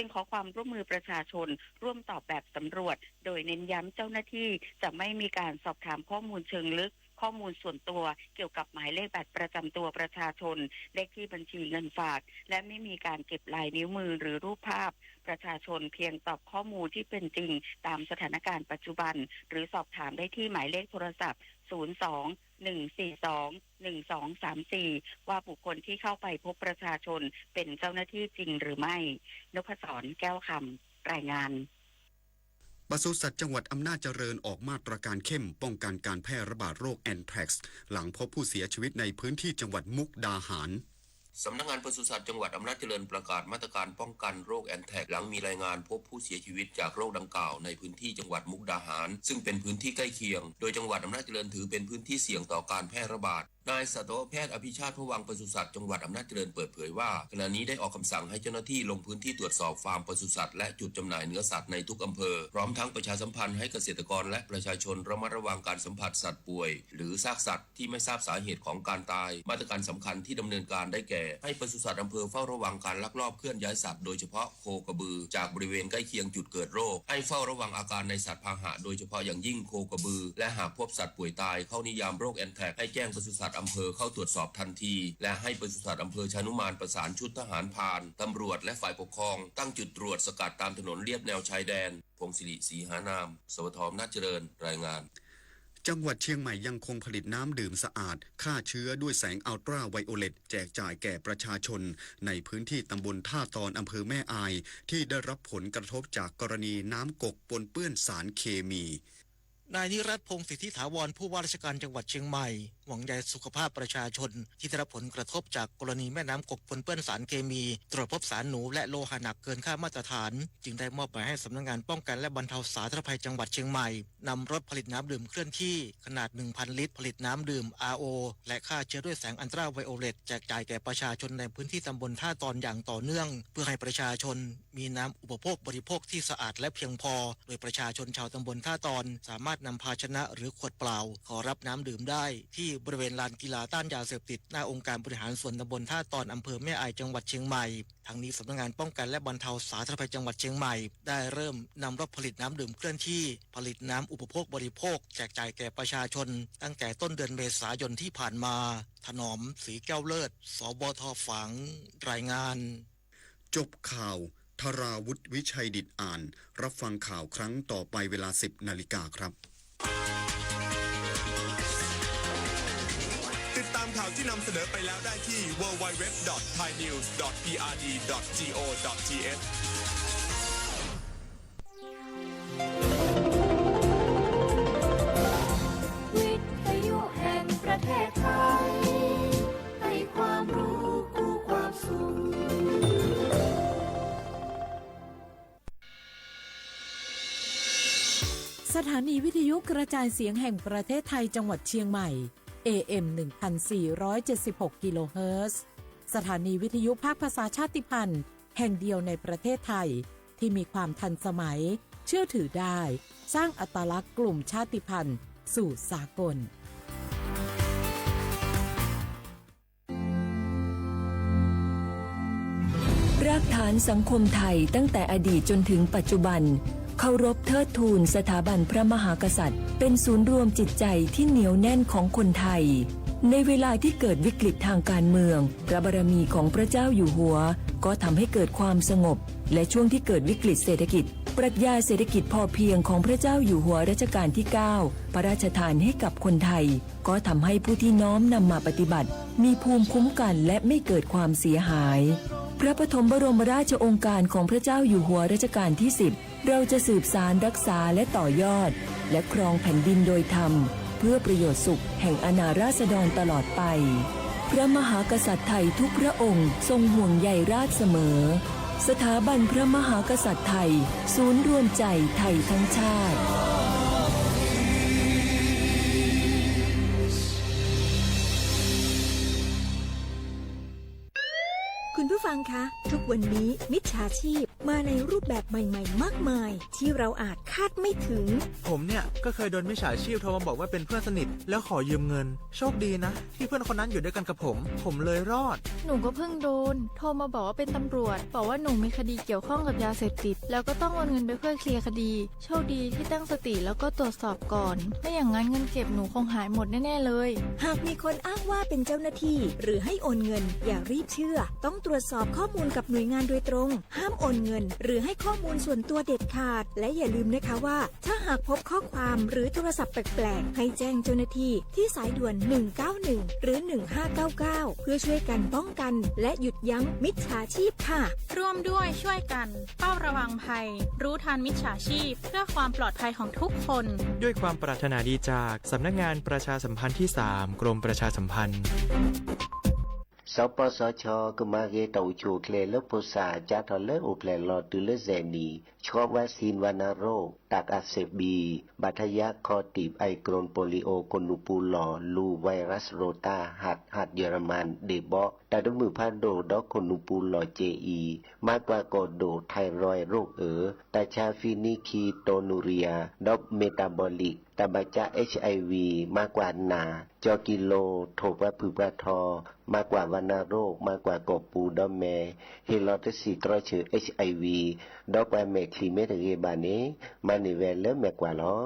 ซึ่งขอความร่วมมือประชาชนร่วมตอบแบบสำรวจ โดยเน้นย้ำเจ้าหน้าที่จะไม่มีการสอบถามข้อมูลเชิงลึก ข้อมูลส่วนตัวเกี่ยวกับหมายเลขบัตรประจำตัวประชาชน เลขที่บัญชีเงินฝาก และไม่มีการเก็บลายนิ้วมือหรือรูปภาพประชาชน เพียงตอบข้อมูลที่เป็นจริงตามสถานการณ์ปัจจุบัน หรือสอบถามได้ที่หมายเลขโทรศัพท์ ศูนย์สอง หนึ่งสี่สอง หนึ่งสองสามสี่ ว่าบุคคลที่เข้าไปพบประชาชนเป็นเจ้าหน้าที่จริงหรือไม่ นพศร แก้วคำ รายงาน ปศุสัตว์จังหวัดอำนาจเจริญออกมาตรการเข้มป้องกันการแพร่ระบาดโรคแอนแทรกซ์ หลังพบผู้เสียชีวิตในพื้นที่จังหวัดมุกดาหาร สำนักงานปศุสัตว์จังหวัดอำนาจเจริญประกาศมาตรการป้องกันโรคแอนแทรกซ์ หลังมีรายงานพบผู้เสียชีวิตจากโรคดังกล่าวในพื้นที่จังหวัดมุกดาหาร ซึ่งเป็นพื้นที่ใกล้เคียง โดยจังหวัดอำนาจเจริญถือเป็นพื้นที่เสี่ยงต่อการแพร่ระบาด นายสัตวแพทย์อภิชาติ พวังค์ ปศุสัตว์จังหวัดอำนาจเจริญเปิดเผยว่า ขณะนี้ได้ออกคำสั่งให้เจ้าหน้าที่ลงพื้นที่ตรวจสอบฟาร์มปศุสัตว์และจุดจำหน่ายเนื้อสัตว์ในทุกอำเภอ พร้อมทั้งประชาสัมพันธ์ให้เกษตรกรและประชาชนระมัดระวังการสัมผัสสัตว์ป่วย หรือซากสัตว์ที่ไม่ทราบสาเหตุของการตาย มาตรการสำคัญที่ดำเนินการได้แก่ ให้ปศุสัตว์อำเภอเฝ้าระวังการลักลอบเคลื่อนย้ายสัตว์ โดยเฉพาะโคกระบือ จากบริเวณใกล้เคียงจุดเกิดโรค ให้เฝ้าระวังอาการในสัตว์พาหะ โดยเฉพาะอย่างยิ่งโคกระบือ และหากพบสัตว์ป่วยตายเข้านิยามโรคแอนแทรกซ์ ให้แจ้งปศุสัตว์อำเภอเข้าตรวจสอบทันที และให้ปศุสัตว์อำเภอชานุมานประสานชุดทหารพราน ตำรวจ และฝ่ายปกครอง ตั้งจุดตรวจสกัดตามถนนเลียบแนวชายแดน พงศิริ ศรีหานาม สวท อำนาจเจริญ รายงาน จังหวัดเชียงใหม่ยังคงผลิตน้ำดื่มสะอาดฆ่าเชื้อด้วยแสงอัลตราไวโอเลตแจกจ่ายแก่ประชาชนในพื้นที่ตำบลท่าตอนอำเภอแม่อายที่ได้รับผลกระทบจากกรณีน้ำกกปนเปื้อนสารเคมี นายนิรัตน์ พงษ์สิทธิถาวร ผู้ว่าราชการจังหวัดเชียงใหม่ ห่วงใยสุขภาพประชาชนที่ได้รับผลกระทบจากกรณีแม่น้ำกกปนเปื้อนสารเคมี ตรวจพบสารหนูและโลหะหนักเกินค่ามาตรฐาน จึงได้มอบหมายให้สำนักงานป้องกันและบรรเทาสาธารณภัยจังหวัดเชียงใหม่ นำรถผลิตน้ำดื่มเคลื่อนที่ขนาด หนึ่งพัน ลิตร ผลิตน้ำดื่ม อาร์โอ และฆ่าเชื้อด้วยแสงอัลตราไวโอเลตแจกจ่ายแก่ประชาชนในพื้นที่ตำบลท่าตอนอย่างต่อเนื่อง เพื่อให้ประชาชน มีน้ำอุปโภคบริโภคที่สะอาดและเพียงพอ โดยประชาชนชาวตำบลท่าตอน สามารถนำภาชนะหรือขวดเปล่า ขอรับน้ำดื่มได้ ที่บริเวณลานกีฬาต้านยาเสพติด หน้าองค์การบริหารส่วนตำบลท่าตอน อำเภอแม่อาย จังหวัดเชียงใหม่ ทั้งนี้สำนักงานป้องกันและบรรเทาสาธารณภัยจังหวัดเชียงใหม่ ได้เริ่มนำรถผลิตน้ำดื่มเคลื่อนที่ ผลิตน้ำอุปโภคบริโภค แจกจ่ายแก่ประชาชน ตั้งแต่ต้นเดือนเมษายนที่ผ่านมา ถนอม ศรีแก้วเลิศ สวท ฝาง รายงาน จบข่าว ธราวุฒิ วิชัยดิตอ่าน รับฟังข่าวครั้งต่อไปเวลา สิบนาฬิกาครับ ติดตามข่าวที่นำเสนอไปแล้วได้ที่ ดับเบิลยู ดับเบิลยู ดับเบิลยู ดอท ไทยนิวส์ ดอท พีอาร์ดี ดอท จี โอ ดอท ที เอช วิทยุแห่งประเทศไทย ให้ความรู้คู่ความสุข สถานีวิทยุกระจายเสียงแห่งประเทศไทยจังหวัดเชียงใหม่ เอ เอ็ม หนึ่งพันสี่ร้อยเจ็ดสิบหก กิโลเฮิรตซ์ สถานีวิทยุภาคภาษาชาติพันธุ์แห่งเดียวในประเทศไทย ที่มีความทันสมัย เชื่อถือได้ สร้างอัตลักษณ์กลุ่มชาติพันธุ์สู่สากล รากฐานสังคมไทยตั้งแต่อดีตจนถึงปัจจุบัน เคารพเทิดทูนสถาบันพระมหากษัตริย์ เป็นศูนย์รวมจิตใจที่เหนียวแน่นของคนไทย ในเวลาที่เกิดวิกฤตทางการเมือง พระบารมีของพระเจ้าอยู่หัว ก็ทำให้เกิดความสงบ และช่วงที่เกิดวิกฤตเศรษฐกิจ ปรัชญาเศรษฐกิจพอเพียงของพระเจ้าอยู่หัวรัชกาลที่ เก้า พระราชทานให้กับคนไทย ก็ทำให้ผู้ที่น้อมนำมาปฏิบัติ มีภูมิคุ้มกันและไม่เกิดความเสียหาย พระปฐมบรมราชโองการของพระเจ้าอยู่หัวรัชกาลที่ สิบ เราจะสืบสานรักษาและต่อยอด และครองแผ่นดินโดยธรรม เพื่อประโยชน์สุขแห่งอาณาราษฎรตลอดไป พระมหากษัตริย์ไทยทุกพระองค์ทรงห่วงใยราษฎร์เสมอ สถาบันพระมหากษัตริย์ไทย ศูนย์รวมใจไทยทั้งชาติ คุณผู้ฟังคะ ทุกวันนี้มิจฉาชีพมาในรูปแบบใหม่ๆมากมายที่เราอาจคาดไม่ถึง ผมเนี่ยก็เคยโดนมิจฉาชีพโทรมาบอกว่าเป็นเพื่อนสนิทแล้วขอยืมเงิน โชคดีนะที่เพื่อนคนนั้นอยู่ด้วยกันกับผม ผมเลยรอด หนูก็เพิ่งโดนโทรมาบอกว่าเป็นตำรวจ บอกว่าหนูมีคดีเกี่ยวข้องกับยาเสพติด แล้วก็ต้องโอนเงินไปเพื่อเคลียร์คดี โชคดีที่ตั้งสติแล้วก็ตรวจสอบก่อน ไม่อย่างนั้นเงินเก็บหนูคงหายหมดแน่ๆเลย หากมีคนอ้างว่าเป็นเจ้าหน้าที่ หรือให้โอนเงิน อย่ารีบเชื่อ ต้องตรวจสอบข้อมูลกับหน่วยงานโดยตรง ห้ามโอนเงิน หรือให้ข้อมูลส่วนตัวเด็ดขาด และอย่าลืมนะคะว่า ถ้าหากพบข้อความหรือโทรศัพท์แปลกๆ ให้แจ้งเจ้าหน้าที่ที่สายด่วน หนึ่งเก้าหนึ่ง หรือ หนึ่งห้าเก้าเก้า เพื่อช่วยกันป้องกัน และหยุดยั้งมิจฉาชีพค่ะ ร่วมด้วยช่วยกัน เฝ้าระวังภัย รู้ทันมิจฉาชีพ เพื่อความปลอดภัยของทุกคน ด้วยความปรารถนาดีจากสำนักงานประชาสัมพันธ์ที่สาม กรมประชาสัมพันธ์ สปสช ကမၤဂ့ၤတၢ်အိၣ်ဆူၣ်အိၣ်ချ့လၢဖိသၣ် ကၢထီၣ်လၢအိၣ်ဖျဲၣ်လီၤတုၤလၢစဲးနံၣ် ဆှီဝါစံ ဝဏ္ဏโรค ตับอักเสบบี ဘၣ်ထွဲယါခီၣ်တံာ် ไอโครนโปลิโอ ကနူၤပူၤလီၤလူၤ ไวรัสโรตา หัด หัดเยอรมัน ဒ့ၣ်ဘီ တၢ်တမုာ်ဖးဒိၣ်ဒီးခိၣ်နူာ်ပူၤလီၤ เจอี မၤကွၢ်ကီၢ်ဒိၣ် ไทรอยด์โรคဧိၤ တၢ်ဆါဖံနံခံ โทนูเรีย ဒီး เมตาบอลิก တၢ်ဘၣ်ကၢ HIV မၤကွၢ်နၢ် ကၠီၤကံလိၤ ထိၣ်ပှၤဖုၣ်ပှၤထီ မၤကွၢ် วัณโรค မၤကွၢ်ကီၢ်ပူၤဒီးမဲာ် ဟ့ၣ်လီၤတဆံးတြီဆၢ HIV ဒီးပှၤမဲာ်ချံမ့ၢ်တဂ့ၤဘၣ်န့ၣ် မၤန့ၢ်ဝဲလၢမဲာ်ကွၢ်လီၤ.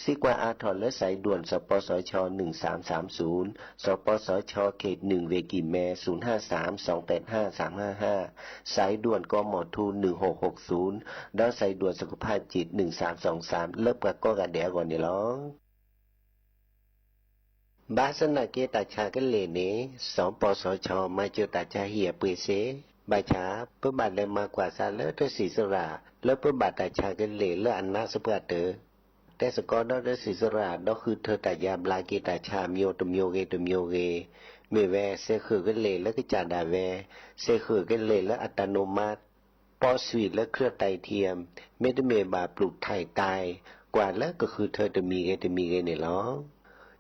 စံးကွၢ်အါထီၣ်လၢ สายด่วน สปสช หนึ่งสามสามศูนย์ สปสช เขตหนึ่ง เวกีแมร์ ศูนย์ห้าสาม สองแปดห้า สามห้าห้า สายด่วน กมธ หนึ่งหกหกศูนย์ ဒီး สายด่วนสุขภาพจิต หนึ่งสามสองสาม လၢပှၤကိးဂၤဒဲးအဂီၢ်န့ၣ်လီၤ. ဘၣ်ဆၣ်သနာ်က့ တၢ်ဆါကလဲၢ်န့ၣ် စပစချ မၤစၢၤတၢ်ဆါဟံၣ်အပှ့ၤစ့ၢ်, ဘၣ်ဆၣ် ပဘၣ်လဲၤမၤကွၢ်စးလၢတၢ်စံးစရၣ် လၢပဘၣ်တၢ်ဆါကလဲၢ်လၢအနါစပှၢ်တၢၢ်, တဲစ့ၢ်ကီးဒီးတၢ်စံးစရၣ် ဒီးဃုထၢတၢ်ယါဘျါက့ၤတၢ်ဆါမျိုးတမျိုးဂ့ၤတမျိုးဂ့ၤ, မ့ၢ်ဝဲ စဲးဃုာ်ကလဲၢ်လၢကစၢ်ဒၣ်ဝဲ, စဲးဃုာ်ကလဲၢ်လၢ อัตโนมัติ ပီးဆွံာ်လၢ เครื่องไตเทียม မ့တမ့ၢ်ဘၣ် ပျူၢ်ထၢၣ်တၢ် ကွၢ်လၢကဃုထၢတမံၤဂ့ၤတမံၤဂ့ၤန့ၣ်လီၤ.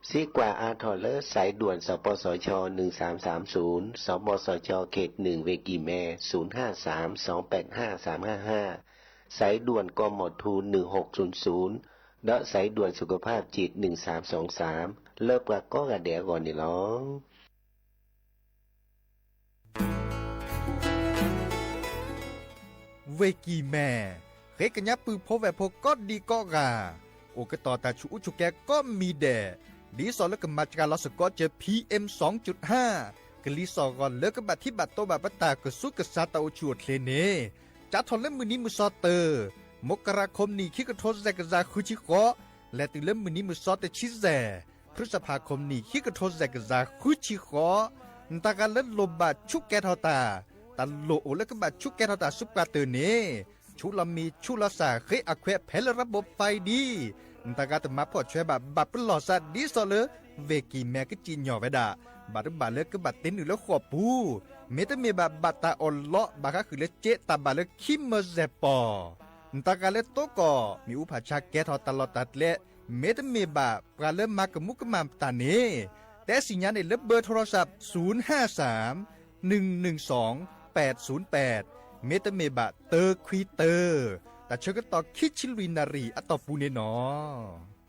စံးကွၢ်အါထီၣ်လၢ สายด่วน สปสช หนึ่งสามสามศูนย์ สปสช เขตหนึ่ง เวกีแมร์ ศูนย์ห้าสาม สองแปดห้า สามห้าห้า สายด่วน กมธ หนึ่งหกศูนย์ศูนย์ ဒီး สายด่วนสุขภาพจิต หนึ่งสามสองสาม လၢပှၤကိးဂၤဒဲးအဂီၢ်န့ၣ်လီၤ. ဝ့ၢ်ကံၢ်မဲၢ် ဃ့ကညးပုၢ်ဖိဝဲၢ်ဖိကိးဒံကိးဂၤ, အိၣ်ကတီၤတၢ်ဆူးအူဆူၣ်ကဲကိးမံၤဒဲး, ဒ်သိးလၢကမၤစှၤလီၤစ့ၢ်ကီးစၢၤ PM สองจุดห้า ကလံၤစိးဂီၤလၢကဘၣ်ထံဘၣ်တိဘၣ်ပတၢ်ကဆူးကဆါတၢ်အိၣ်ဆူၣ်အိၣ်ချ့န့ၣ်, စးထီၣ်လၢမုၢ်နံၤမုၢ်သီတၢၢ် မကရၤ ခိၣ်နံၣ် ခံကထိစဲးကယၤဃုဆံဃိး, လဲၤတုၤလၢမုၢ်နံၤမုၢ်သီတဆံစဲး ဖရံစဖး ခိၣ်နံၣ် ခံကထိစဲးကယၤဃုဆံဃိး, နတၢ်ဂၤလၢလိၣ်ဘၣ်ဆူးကဲထီၣ်တၢ်, တၢ်လိၣ်အိၣ်လၢကဘၣ်ဆူးကဲထီၣ်တၢ်ဆူပှၤတၢၢ်န့ၣ်, ဆူးလီၤမံၤဆူးလီၤစၢ် ဃ့အခွဲးဖဲလၢရးဘိးဖးအံၤဒံး, နတၢ်ဂၤတမၤဖှီၣ်ဆွဲဘၣ် ဘၣ်ပလီၢ်စးဒ်သိးလၢ ဝ့ၢ်ကံၢ်မဲၢ်ကစံၣ်ညီၣ်ဝဲဒၣ်, ဘၣ်တဘၣ်လၢကဘၣ်တ့နုာ်လၢဃိာ်ပူၤ, မ့တမ့ၢ်ဘၣ် ဘၣ်တၢ်အီၣ်လီးဘၣ်ဃးဃုာ်လၢစ့တၢ်ဘၣ်လၢခံမၢစဲးပီၢ် နတၢ်ဂၤလၢတိကီၢ် မ့ၣ်အူဖးဆါကဲထီၣ်တၢ်လီၢ်တၢ်ကျဲ, မ့တမ့ၢ်ဘၣ်ပှၤလၢမၤကမူကမၣ်တၢ်န့ၣ်, တဲစံၣ်ညါန့ၣ်လၢဘၢၣ်ထိရၢ်စး ศูนย์ห้าสาม หนึ่งหนึ่งสอง แปดศูนย์แปด မ့တမ့ၢ်ဘၣ်တၢခွံတၢ, တၢ်ဆၢကတီၢ်ခံဆံလွံၢ်နၣ်ရံၣ်အတီၢ်ပူၤန့ၣ်နီၤ.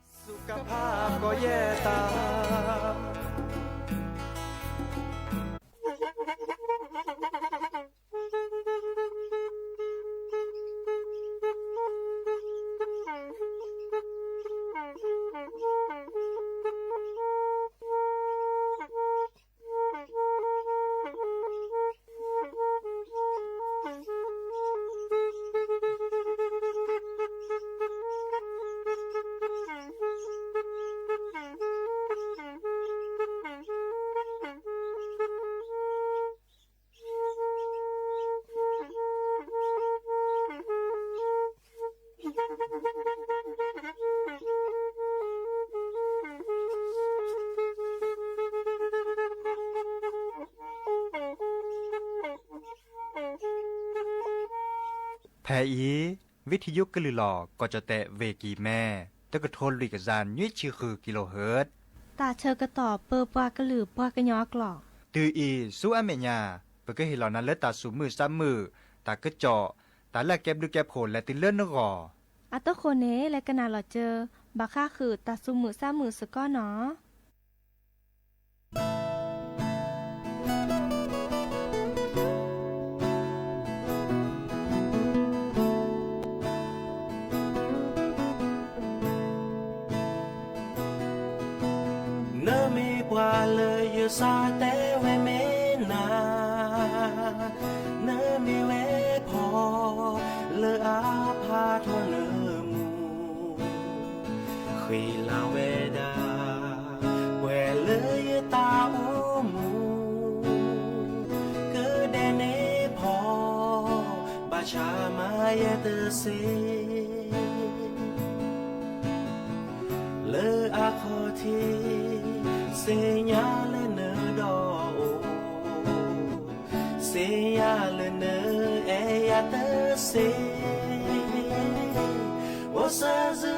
ဖဲအံၤ ဝံထံယိကလုၢ်လီၢ် ကီၢ်ကၠီၣ်တဲၣ် ဝ့ၢ်ကံၢ်မဲၢ် တကထိလွံၢ်ကယၤနွံဆံဃု kilohertz တၢ်ဆၢကတီၢ်ပၢပှၤကလုာ်ပှၤကညီအကျိာ် တုၤအံၤဆူအမဲာ်ညါ ဖု ပကဟ့ၣ်လီၤနၤလၢတၢ်သူၣ်မုာ်သးမုာ်, တၢ်ကစီၣ်, တၢ်လၢအကဲဘျုးကဲဖှိၣ်လဲၤတုၤလၢနဂီၢ်. အသကိးန့ၣ် လဲၤကနၣ်လီၤစၢၤ ဘၣ်ဃးဃုာ်တၢ်သူၣ်မုာ်သးမုာ်စ့ၢ်ကီးနီၤ. နမ့ၢ်ပှၤလၢယစၢ်တဲဝဲမ့ၢ်နၤ, နမ့ၢ်ဝဲဖီလၢအဖးထီၣ်နမူ, ဃ့လၤဝဲဒၣ် ပှဲၤလၢယတၢ်အိၣ်မူ, ကဒဲးန့ၣ်ဖီ ဘၣ်ဆၣ်မၤယဲတသ့ လၢအခီၣ်ထံး သ့ၣ်ညါလၢနဒီးအိၣ်, သ့ၣ်ညါလၢနအဲၣ်ယၤတသ့, အိၣ်စၢၤစု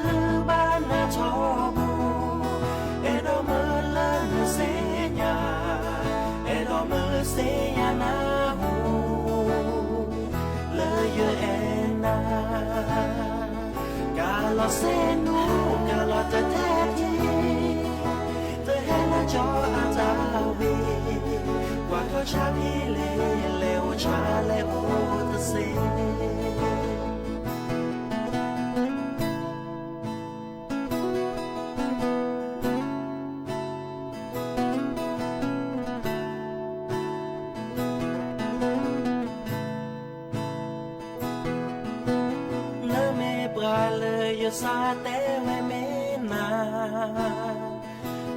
ဘၣ်နၤထီဘိ, အဲၣ်ဒိးမၢလၢနသ့ၣ်ညါ, အဲၣ်ဒိးမၢသ့ၣ်ညါနၢ်ဟူ လၢယအဲၣ်နၤ, ကလီၤစ့နူ ကလီၤတထဲထံ, တဟဲလၢကၠီအတၢ်ဝံၤ, ကွၢ်ထီၣ်ဆါဖံလ့ လဲၤအိၣ်ဆါလဲၤအိၣ်တသ့ နမ့ၢ်ပှၤလၢယစၢ်တဲဝဲမ့ၢ်နၤ,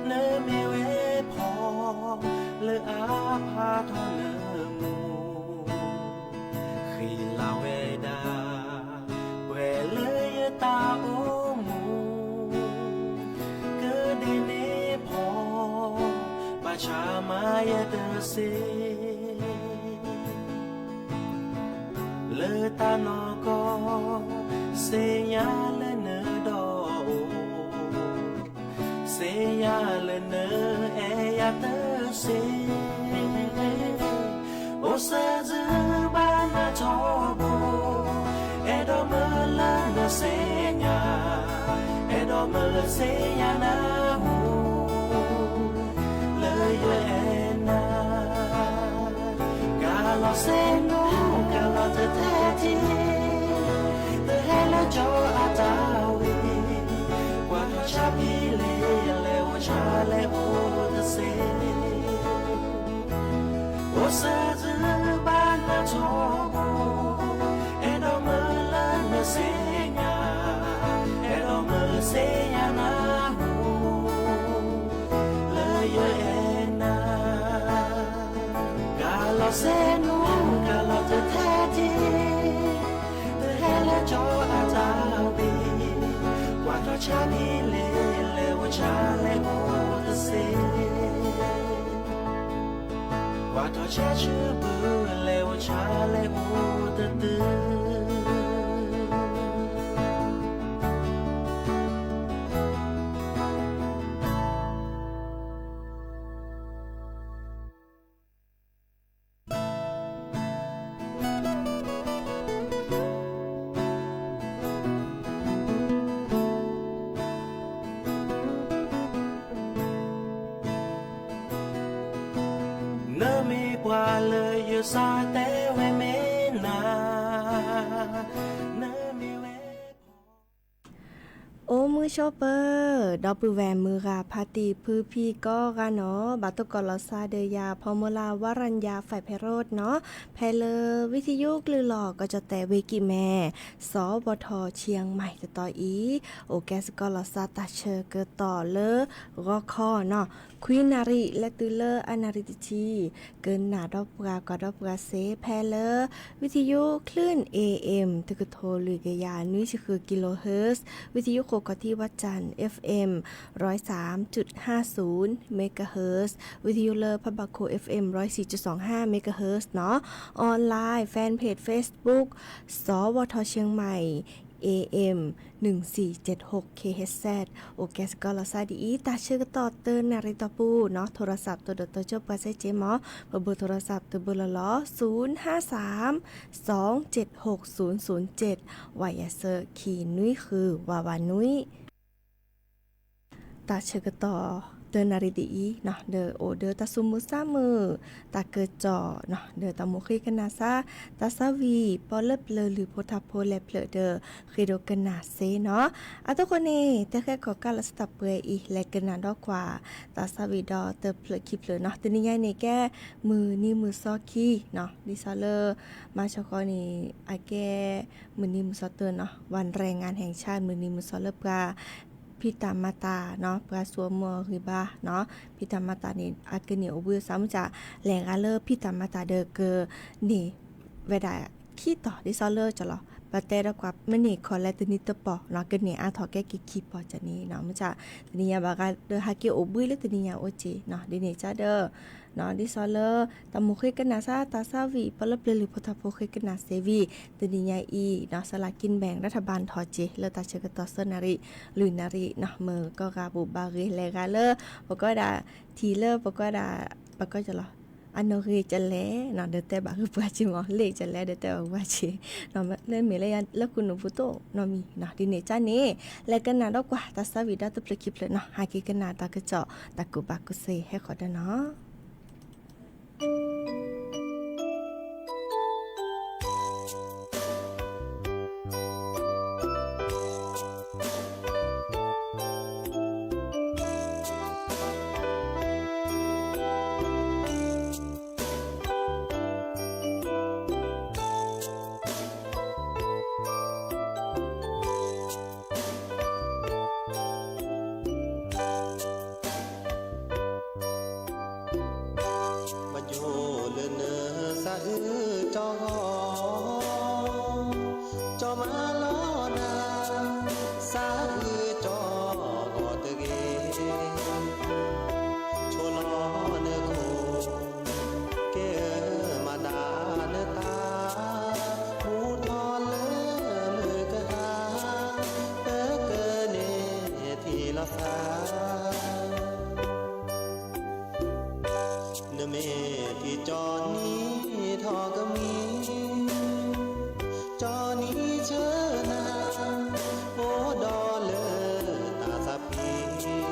နမ့ၢ်ဝဲဖီ လၢအဖးထီၣ်နမူ, ဃ့လၤဝဲဒၣ် ပှဲၤလၢယတၢ်အိၣ်မူ, ကဒဲးန့ၣ်ဖီ ဘၣ်ဆၣ်မၤယဲတသ့ လၢတၢ်နီၢ်ကီၢ် သ့ၣ်ညါလၢနဒီးအိၣ်, သ့ၣ်ညါလၢနအဲၣ်ယၤတသ့, အိၣ်စၢၤစုဘၣ်နၤထီဘိ, အဲၣ်ဒိးမၢလၢနသ့ၣ်ညါ, အဲၣ်ဒိးမၢသ့ၣ်ညါနၢ်ဟူ လၢယအဲၣ်နၤ, ကလီၤစ့နူ ကလီၤတထဲထံ, တဟဲလၢကၠီအတၢ်ဝံၤ, ကွၢ်ထီၣ်ဆါဖံလ့ လဲၤအိၣ်ဆါလဲၤအိၣ်တသ့ အိၣ်စၢၤစုဘၣ်နၤထီဘိ, အဲၣ်ဒိးမၢလၢနသ့ၣ်ညါ, အဲၣ်ဒိးမၢသ့ၣ်ညါနၢ်ဟူ လၢယအဲၣ်နၤ, ကလီၤစ့နူ ကလီၤတထဲထံ, တဟဲလၢကၠီအတၢ်ဝံၤ, ကွၢ်ထီၣ်ဆါဖံလ့ လဲၤအိၣ်ဆါလဲၤအိၣ်တသ့ ကွၢ်ထီၣ်ဆၢဆၢဘု လဲၤအိၣ်ဆါလဲၤအိၣ်တသ့ နမ့ၢ်ပှၤလၢယစၢ်တဲဝဲမ့ၢ်နၤ, နမ့ၢ်ဝဲ အိၣ်မုာ်ဆိးပၢၤ, ဒီပုၢ်ဝဲၢ်မုၢ်ဂၤဖါတံၢ်ဖုဖံကိးဂၤနီၤ, ဘၣ်သကိးလီၤသးဒီးယၤ ဖီမူလၢ ဝါရံယါ ဖဲးဖဲးရိးနီၤ, ဖဲလၢ ဝံသယုကလုၢ်လီၢ်ကီၢ်ကၠီၣ်တဲၣ်ဝ့ၢ်ကံၣ်မဲၣ်, သီဝီထီၣ် ချံၣ်မဲၣ် တတီၤအံၤ, အိၣ်ကဲသကိးလီၤသးတၢ်ဆၢကတီၢ်လၢ ဂီၤခီနီၤ, ခွံနၣ်ရံၣ် လဲၤတုၤလၢအနၣ်ရံၣ်တဆံ, ကနၣ်ဒီးပှၤ ကွၢ်ဒီးပှၤစ့ၢ် ဖဲလၢ ဝံသယုကလုၢ် เอเอ็ม တကထိလွံၢ်ကယၤနွံဆံဃု kilohertz, ဝံသယုခိၣ်ကီၢ်ထံဝၣ်စၣ် เอฟเอ็ม ร้อยสามจุดห้าศูนย์ megahertz, ဝံသယုလၢဖးဘီခိၣ် เอฟเอ็ม ร้อยสี่จุดสองห้า megahertz နီၤ, online fan page Facebook သီဝီထီၣ် ချံၣ်မဲၣ် A M หนึ่งสี่เจ็ดหก K H Z အိၣ်ကဲစ့ၢ်ကီးလီၤ. စးဒ်အံၤ တၢ်ဆၢကတီၢ်တနၣ်ရံၣ်တီၢ်ပူၤနီၤ ထိရစး တဒိးတီၤကၠိပှၤစဲက့မး ပဘိထိရစး တဘိလီၤလီၤ ศูนย์ห้าสาม สองเจ็ดหก ศูนย์ศูนย์เจ็ด ဝးယၤစၢ ခံနွံဃု ဝးဝးနွံ တၢ်ဆၢကတီၢ်တနၣ်ရံၣ်ဒ်အံၤနီၤ ဒီးအိၣ်ဒီးတၢ်ဆိကမိၣ်ဆၢမုၢ် တၢ်ကစီၣ်နီၤ ဒီးတၢ်မူဃ့ကနၣ်စၢ် တၢ်သးဝံၣ် ပီၣ်လၢပျၢၤလုၢ်ဖိထၣ်ဖိလဲၤဖျၢၣ်ဒီး ဃ့ဒိးကနၣ်စ့နီၤ. အသကိးန့ၣ် တၢ်ဃဲကီၣ်ကးလီၤစတၢ်ပှဲၤအံၤ လဲၤကနၣ်ဒီးကွၢ် တၢ်သးဝံၣ်ဒီးတဖျၢၣ်ခံဖျၢၣ်နီၤ. တနံၤညါန့ၣ်ကဲ မုၢ်နံၤမုၢ်သီခံနီၤ ဒ်သိးလၢ မၤဆီဃီန့ၣ် အကဲ မုၢ်နံၤမုၢ်သီတၢ်နီၤ วันแรงงานแห่งชาติ မုၢ်နံၤမုၢ်သီလၢပှၤ ဖံးတၢ်မၤတၢ်နီၤ ပှၤစူးအမုၢ်အဂံၢ်ဘါနီၤ ဖံးတၢ်မၤတၢ်န့ၣ် အကန့ၢ်အိၣ်ဘှံးအသးမုၢ်ဆါ လဲၤဂၤလၢဖံးတၢ်မၤတၢ်ဒီးကန့ၢ်ဝဲဒၣ်ခံတီၤ ဒ်သိးလၢကလီၤ ပတဲဒီးကွၢ်မ့ၢ်န့ၢ်ခီလဲတနံၤတပီၤနီၤ ကန့ၢ်အါထီၣ်ကဲက့ၤခံပီၤကန့ၣ်နီၤ မုၢ်ဆါ တနံၤညါဘၣ်ဂၤဒီးဟးက့ၤအိၣ်ဘှံးလၢတနံၤညါအိၣ်က့ၤနီၤ ဒ်န့ၣ်ကဒီး ဒ်သိးလၢ တၢ်မူဃ့ကနၣ်စၢ် တၢ်သးဝံၣ် ပီၣ်လၢပျၢၤလုၢ်ဖိထၣ်ဖိဃ့ကနၣ်စ့ဝံၤ တနံၤညါအံၤနီၤ စလၤကံဘဲၣ် รัฐบาล ထီၣ်က့ၤ လၢတၢ်ဆၢကတီၢ်သၢနၣ်ရံၣ် လွံၢ်နၣ်ရံၣ်နီၤ မ့ၢ်ကီၢ်ဂၤဘိးဘၣ်ဂ့ၤလဲၤဂၤလၢ ပကွၢ်ဒၣ် ထံၣ်လၢပကွၢ်ဒၣ် ပကီၢ်ကလီၤ အနီၣ်ဂံၢ်ကလဲၣ်နီၤ ဒီးတဲဘၣ်ဂ့ၤပှၤက့ၤမး လ့ၣ်ကလဲၣ် ဒီးတဲဘၣ်ပှၤက့ၤ လၢမ့ၢ်လၢလၢခိၣ်နူာ်ပူၤတအိၣ်နီတမံၤနီၤ ဒ်န့ၣ်ကန့ၣ် လဲၤကနၣ်ဒီးကွၢ် တၢ်သးဝံၣ်ဒီးတဖျၢၣ်ခံဖျၢၣ်နီၤ ဟးက့ၤကနၣ်တၢ်ကစီၣ် တၢ်ကူၣ်ဘၣ်ကူၣ်သ့ဟဲဃီၤဒီးနီၤ ပယိၤလၢနသးအုးကၠီဂီၤ ကၠီမၤလီၤနၤ သးအုးကၠီဂီၤတဂ့ၤ ဆိလီၤနခိၣ် ကဲမၤဒၣ်နတၢ် မူထီၣ်လၢမုၢ်ကဟါ ပကန့ၢ်ထံၣ်လီၤသး နမ့ၢ်ထံၣ်ကၠီနံၤထီၣ်ကမှံၤ ကၠီနံၤဆၢနၤ အိၣ်ဒီးလၢတၢ်သးဖှံ နီၢ်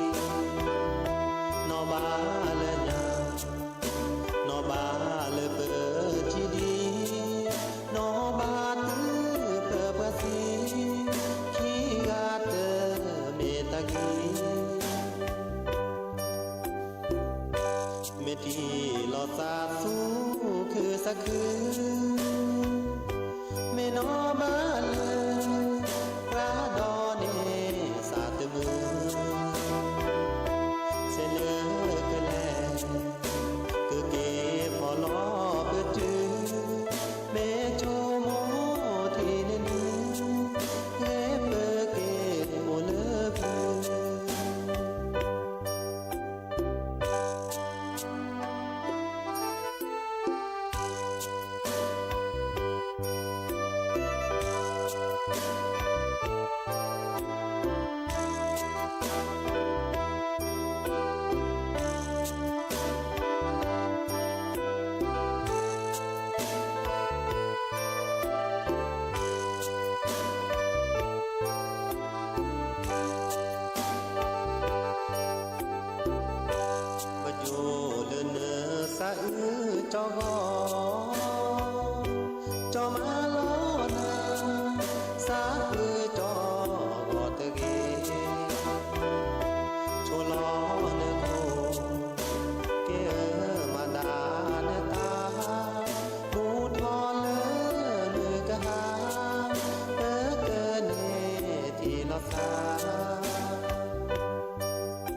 ဘၣ်လၢညါ နီၢ်ဘၣ်လၢပထံဒံ နီၢ်ဘၣ်တုၤပပှၤသံ ခံဂၤတမ့ၢ်တၢ်ဂ့ၤ မ့ၢ်ထံၣ်လီၤသးသူခုသးခု မ့ၢ်နီၢ်ဘၣ်လၢ ပှၤဒီးန့ၢ်သးတမုာ် ဆဲးလၢကလဲၤ ကက့ၤဖီၣ်လီၤပတုၤ မ့ၢ်ဆိကမိၣ်ထံၣ်န့ၢ်နုၤ ဂ့ၤပက့ၤအိၣ်လၢပျၢၤ ပယိၤလၢနသးအုးကၠီဂီၤ ကၠီမၤလီၤနၤ သးအုးကၠီဂီၤတဂ့ၤ ဆိလီၤနခိၣ် ကဲမၤဒၣ်နတၢ် မူထီၣ်လၢမုၢ်ကဟါ ပကန့ၢ်ထံၣ်လီၤသး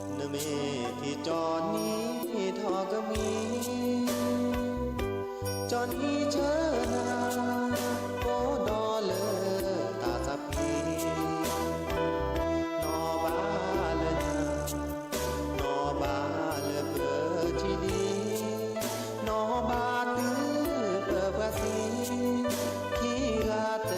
နမ့ၢ်ထံၣ်ကၠီနံၤထီၣ်ကမှံၤ ကၠီနံၤဆၢနၤ အိၣ်ဒီးလၢတၢ်သးဖှံ နီၢ်ဘၣ်လၢညါ နီၢ်ဘၣ်လၢပထံဒံ နီၢ်ဘၣ်တုၤပပှၤသံ ခံဂၤတ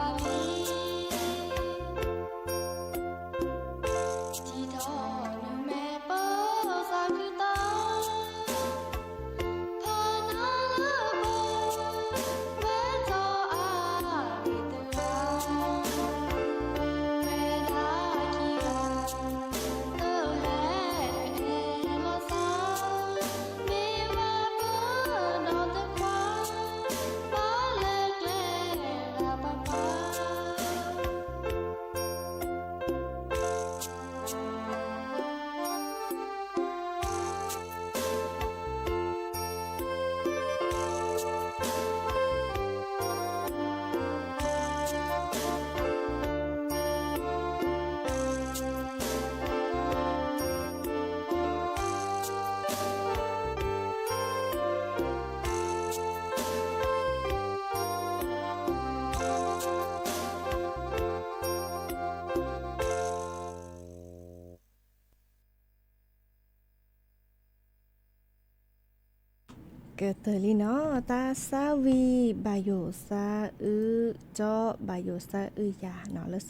ကတၢၢ်လံနီၤ, တၢ်သၣ်ဝံၤ ဘၣ်ယိၣ်သၣ်အုၣ်ကၠီ ဘၣ်ယိၣ်သၣ်အုၣ်ယၤနီၤ, လၢသ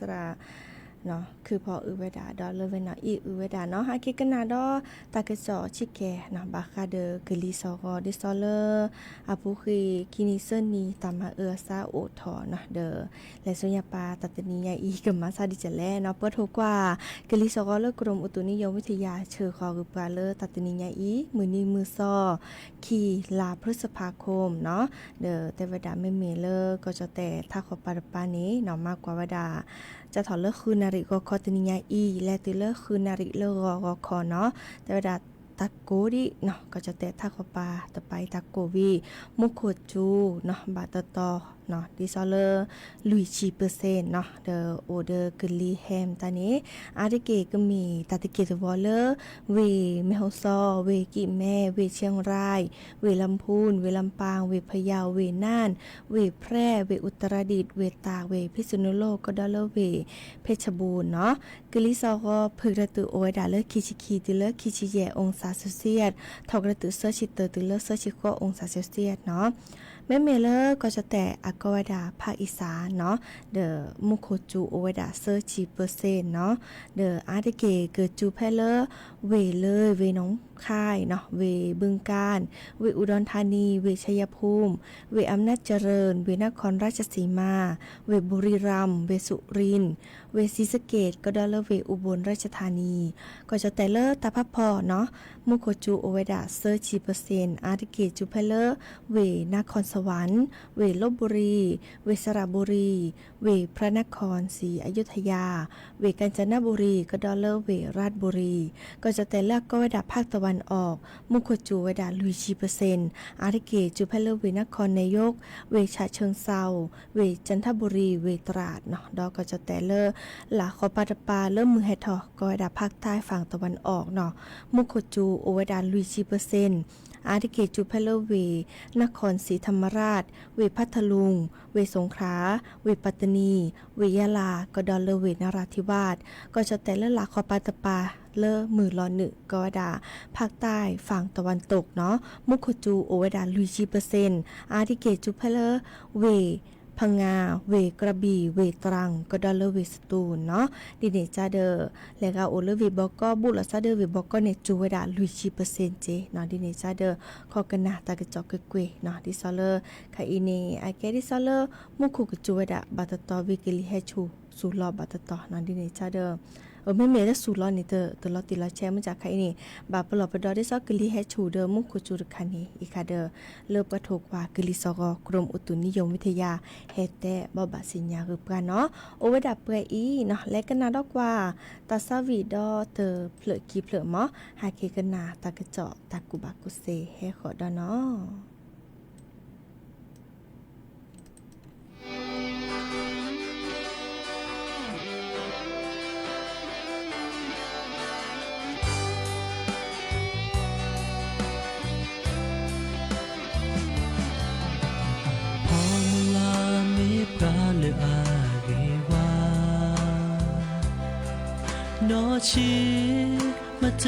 ရၣ် ခုဖီအုၣ်ဝဲဒၣ်ဒီးလၢဝဲနီၤအံၣ်အုၣ်ဝဲဒၣ်နီၤ, ဟဲက့ၤကနၣ်ဒီး တၢ်ကစီၣ်ဆံးကဲနီၤ, ဘၣ်ဃးဒီးကလံၤစီၤဂီၤ ဒ်သိးလၢ အပူၤဃ့ၢ်ခံနံၤသၢနံၤ တၢ်မၤအၢအသးအိၣ်ထီၣ်နီၤ, ဒီး လဲၤဆူညါပၢ် တၢ်တနံၤညါအံၤ ကမၤဆါဒ်လဲၣ်နီၤ, ပှဲၤထိၣ်ကွၢ် ကလံၤစီၤဂီၤလၢ ကရူၢ်မုၢ်အုတုနံယိၣ်ဝံထယၤ ဆၢဃီၤဂ့ၤပှၤလၢတၢ်တနံၤညါအံၤ မုၢ်နံၤမုၢ်သီ ခံ လါ พฤษภาคม နီၤ, ဒီးတဲဝဲဒၣ်မ့မ့ၢ်လၢ ကီၢ်ကၠီၣ်တဲၣ် ထးခီၣ်ပၤတပၤန့ၣ်နီၤ, မၤကွၢ်ဝဲဒၣ် စးထီၣ်လၢဃုနၣ်ရံၣ်ဂီၤခီတနံၤညါအံၤ လဲၤတုၤလၢဃုနၣ်ရံၣ်လၢဂီၤဂီၤခီနီၤ, တဲဝဲဒၣ် တၢ်ကိၢ်ဒံးနီၤ, ကီၢ်ကၠီၣ်တဲၣ်ထးခီၣ်ပၤတပၤအံၤ တၢ်ကိၢ်ဝံၤ မူခိၣ်စူၤနီၤ, ဘၣ်တတီၤနီၤ, ဒ်သိးလၢ လွံၢ်ဆံ percent နီၤ, ဒီးအိၣ်ဒီးကလံၤဟဲမတၤန့ၣ် အါတက့ၢ်ကမ့ၢ်တၢ်တက့ၢ်တဝီလၢ ဝ့ၢ်မဲၢ်ဟီၣ်စီၤ, ဝ့ၢ်ကံၣ်မဲ, ဝ့ၢ်ဆဲၣ်ရၢၣ်, ဝ့ၢ်လါပူၢ်, ဝ့ၢ်လါပၢ်, ဝ့ၢ်ဖယၢၣ်, ဝ့ၢ်နၢၣ်, ဝ့ၢ်ဖြဲၣ်, ဝ့ၢ်အူတရဒံး, ဝ့ၢ်တၢ်, ဝ့ၢ်ဖံးစနူလိၣ် ကဒီးလၢဝ့ၢ် เพชรบูรณ์ နီၤ, ကလံၤစီၤဂီၤဖုၣ်ကရၢၢ်တုာ်အိၣ်ဝဲဒၣ်လၢခံဆံခံတုၤလၢခံဆံယဲၢ် องศาเซลเซียส, ထီၣ်ကရၢၢ်တုာ်သၢဆံတၢၤတုၤလၢသၢဆံဃိး องศาเซลเซียส နီၤ, မ့မ့ၢ်လၢကီၢ်ကၠီၣ်တဲၣ် အကိးဝဲဒၣ် ภาคอีสาน နီၤ, ဒီးမူခိၣ်စူၤအိၣ်ဝဲဒၣ်သၢဆံ percent နီၤ, ဒီးအါတက့ၢ်ကစူၤဖဲလၢ ဝ့ၢ်လၢ ဝ့ၢ်หนองคาย နီၤ, ဝ့ၢ်บึงกาฬ, ဝ့ၢ်อุดรธานี, ဝ့ၢ်ชัยภูมิ, ဝ့ၢ်อำนาจเจริญ, ဝ့ၢ်นครราชสีมา, ဝ့ၢ်บุรีรัมย์, ဝ့ၢ်สุรินทร์, ဝ့ၢ်ศรีสะเกษ ကဒီးလၢဝ့ၢ်อุบลราชธานี, ကီၢ်ကၠီၣ်တဲၣ်လၢတၢ်ဖးဖီၣ်နီၤ, မူခိၣ်စူၤအိၣ်ဝဲဒၣ်သၢဆံ percent, အါတက့ၢ်စူၤဖဲလၢ ဝ့ၢ်นครสวรรค์, ဝ့ၢ်ลพบุรี, ဝ့ၢ်สระบุรี, ဝ့ၢ်พระนครศรีอยุธยา, ဝ့ၢ်กาญจนบุรี ကဒီးလၢဝ့ၢ်ราชบุรี, ကီၢ်ကၠီၣ်တဲၣ်လၢအကိးဝဲဒၣ် ภาคตะวันออก မူခိၣ်စူၤဝဲဒၣ်လွံၢ်ဆံ percent, အါတက့ၢ်စူၤဖဲလၢဝ့ၢ်นครนายก, ဝ့ၢ်ฉะเชิงเทรา, ဝ့ၢ်จันทบุรี, ဝ့ၢ်ตราด နီၤ, ဒီးကီၢ်ကၠီၣ်တဲၣ်လၢ လၢ်ဃီၤပၤတပၤလၢမုၢ်ဟဲထီၣ် ကိးဝဲဒၣ် ภาคใต้ฝั่งตะวันออก နီၤ, မူခိၣ်စူၤအိၣ်ဝဲဒၣ်လွံၢ်ဆံ percent, အါတက့ၢ်စူၤဖဲလၢဝ့ၢ်นครศรีธรรมราช, ဝ့ၢ်พัทลุง, ဝ့ၢ်สงขลา, ဝ့ၢ်ปัตตานี, ဝ့ၢ်ยะลา ကဒီးလၢဝ့ၢ်นราธิวาส, ကီၢ်ကၠီၣ်တဲၣ်လၢလၢ်ဃီၤပၤတပၤလၢမုၢ်လီၤနုာ် ကိးဝဲဒၣ် ภาคใต้ฝั่งตะวันตก နီၤ, မူခိၣ်စူၤအိၣ်ဝဲဒၣ်လွံၢ်ဆံ percent, အါတက့ၢ်စူၤဖဲလၢ ဝ့ၢ် พังงา, ဝ့ၢ် กระบี่, ဝ့ၢ် ตรัง ကဒီးလၢဝ့ၢ် สตูล နီၤ, ဒ်န့ၣ်ကဒီး လဲၤဂၤအိၣ်လၢဝ့ၢ်ဘီကီၢ် ဘူးလိာ်သးဒီးဝ့ၢ်ဘီကီၢ်န့ၣ် စူၤဝဲဒၣ်လွံၢ်ဆံ percent က့နီၤ, ဒ်န့ၣ်ကဒီး ခိးကနၣ်တၢ်ကစီၣ်ကွ့ၢ်ကွ့ၢ်နီၤ, ဒ်သိးလၢ ခဲအံၤန့ၣ် အကဲဒ်သိးလၢ မူခိၣ်ကစူၤဝဲဒၣ် ဘၣ်တတီၤဝံၤကလံၤဟဲဆူၣ် စူၤလီၤဘၣ်တတီၤနီၤ, ဒ်န့ၣ်ကဒီး မ့မ့ၢ်လၢစူၤလီၤန့ၣ် တလီၤတံၢ်လီၤဆဲး မ့ၢ်ကခါအံၤန့ၣ် ဘၣ်ပလီၢ်ပဒီးဒ်သိးကလံၤဟဲဆူၣ်ဒီးမူခိၣ်စူၤတခါန့ၣ် အံၤခါဒီး လၢပှၤထိၣ်ကွၢ်ကလံၤစီၤဂီၤ กรมอุตุนิยมวิทยา ဟဲတဲဘိးဘၣ်စံၣ်ညီၣ်ဂ့ၤပှၤနီၤ, အိၣ်ဝဲဒၣ်ပှဲၤအံၤနီၤ, လဲၤကနၣ်ဒီးကွၢ် တၢ်သၣ်ဝံၤဒီးတဖျၢၣ်ခံဖျၢၣ်မး, ဟဲက့ၤကနၣ်တၢ်ကစီၣ်တၢ်ကူၣ်ဘၣ်ကူၣ်သ့ဟဲဃီၤဒီးနီၤ. ဖီမုၢ်လၢ်မ့ၢ်ပှၤလၢအဂ့ၤဝါ, နီၢ်ဆံ မတ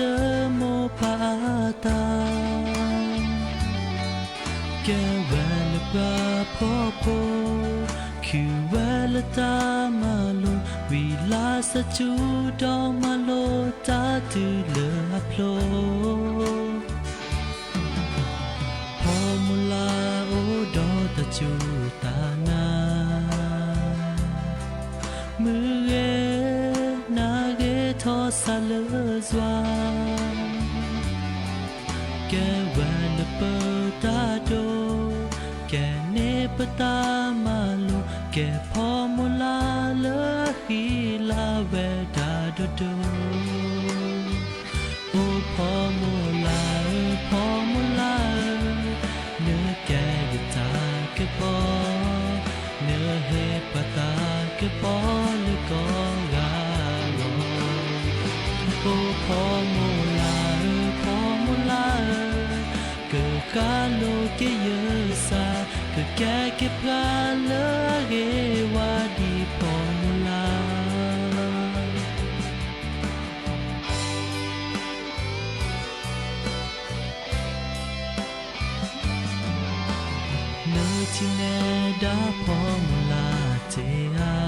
မိၢ်ပၢ်အတၢ်, ကဲဝဲလၢပှၤဖှီၣ်ဖိ, ခ တုၤဝဲလၢတၢ်မၤလိာ် ဝံၤလၢ်စၢ်ကၠူဒီးမၤလိတၢ်တုၤလၢအဖျိ ဖီမိၢ်လၢ်အိၣ်ဒီးတၢ်စူၢ်တၢ်နာ် မုၢ်ဂ့ၤနၤဂ့ၤထီၣ်စးလၢယွၤ ကဲဝဲလၢပတၢ်ဒိး ကဲန့ၢ်ပတၢ်မၤလိာ် ကဲဖီမိၢ်လၢ်လၢအဃံလၤဝဲဒၣ်ဒိၣ်ဒိၣ် အိၣ်ဖီမိၢ်လၢ်ဧၢ ဖီမိၢ်လၢ်ဧၢ နကဲယတၢ်ကပီၤ နဟ့ၣ်ပှၤတၢ်ကပီၤလၢကိးဂၤဂီၢ် အိၣ်ဖီမိၢ်လၢ်ဧၢ ဖီမိၢ်လၢ်ဧၢ ကဃၣ်လိာ်က့ၤယသး ကကဲက့ၤပှၤလၢအဂ့ၤဝါဒ်ဖီမိၢ်လၢ် နထံၣ်နဲဒၣ်ဖီမိၢ်လၢ်တ့ၢ်ဧါ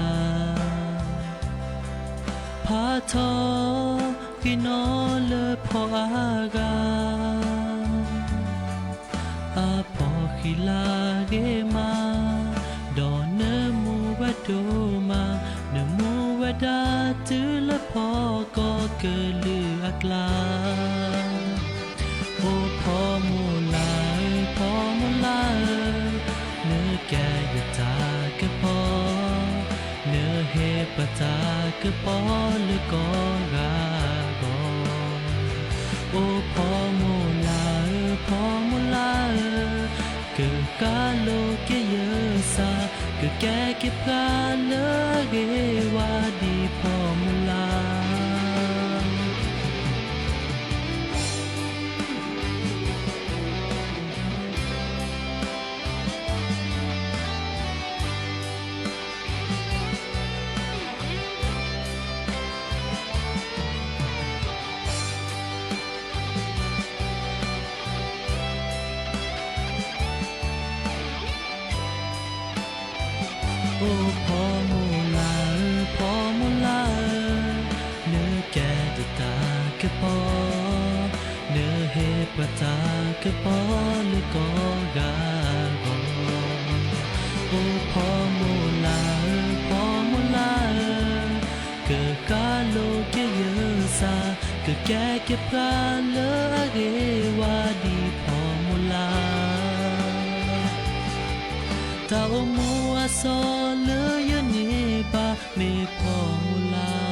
ဖးထီၣ်ဃ့ၢ်နီၣ်လၢဖီအါဂၤ အဖီဃံလၤဂ့ၤမး ဒီးနမူဝဲဒိၣ်မး နမူဝဲဒၣ်တုၤလၢဖီကီၢ်ကလုာ်အကျါ အိၣ်ဖီမိၢ်လၢ်ဧၢ ဖီမိၢ်လၢ်ဧၢ နကဲယတၢ်ကပီၤ နဟ့ၣ်ပှၤတၢ်ကပီၤလၢကိးဂၤဂီၢ် အိၣ်ဖီမိၢ်လၢ်ဧၢ ဖီမိၢ်လၢ်ဧၢ ကဃၣ်လိာ်က့ၤယသး ကကဲက့ၤပှၤလၢအဂ့ၤဝါဒ်ဖီမိၢ်လၢ် အိၣ်ဖီမိၢ်လၢ်ဧၢ ဖီမိၢ်လၢ်ဧၢ နကဲယတၢ်ကပီၤ နဟ့ၣ်ပှၤတၢ်ကပီၤလၢကိးဂၤဂီၢ် အိၣ်ဖီမိၢ်လၢ်ဧၢ ဖီမိၢ်လၢ်ဧၢ ကဃၣ်လိာ်က့ၤယသး ကကဲက့ၤပှၤလၢအဂ့ၤဝါဒ်ဖီမိၢ်လၢ် တၢ်အိၣ်မူအစီလၢယန့ၢ်ဘၣ် မ့ၢ်ဖီမိၢ်လၢ်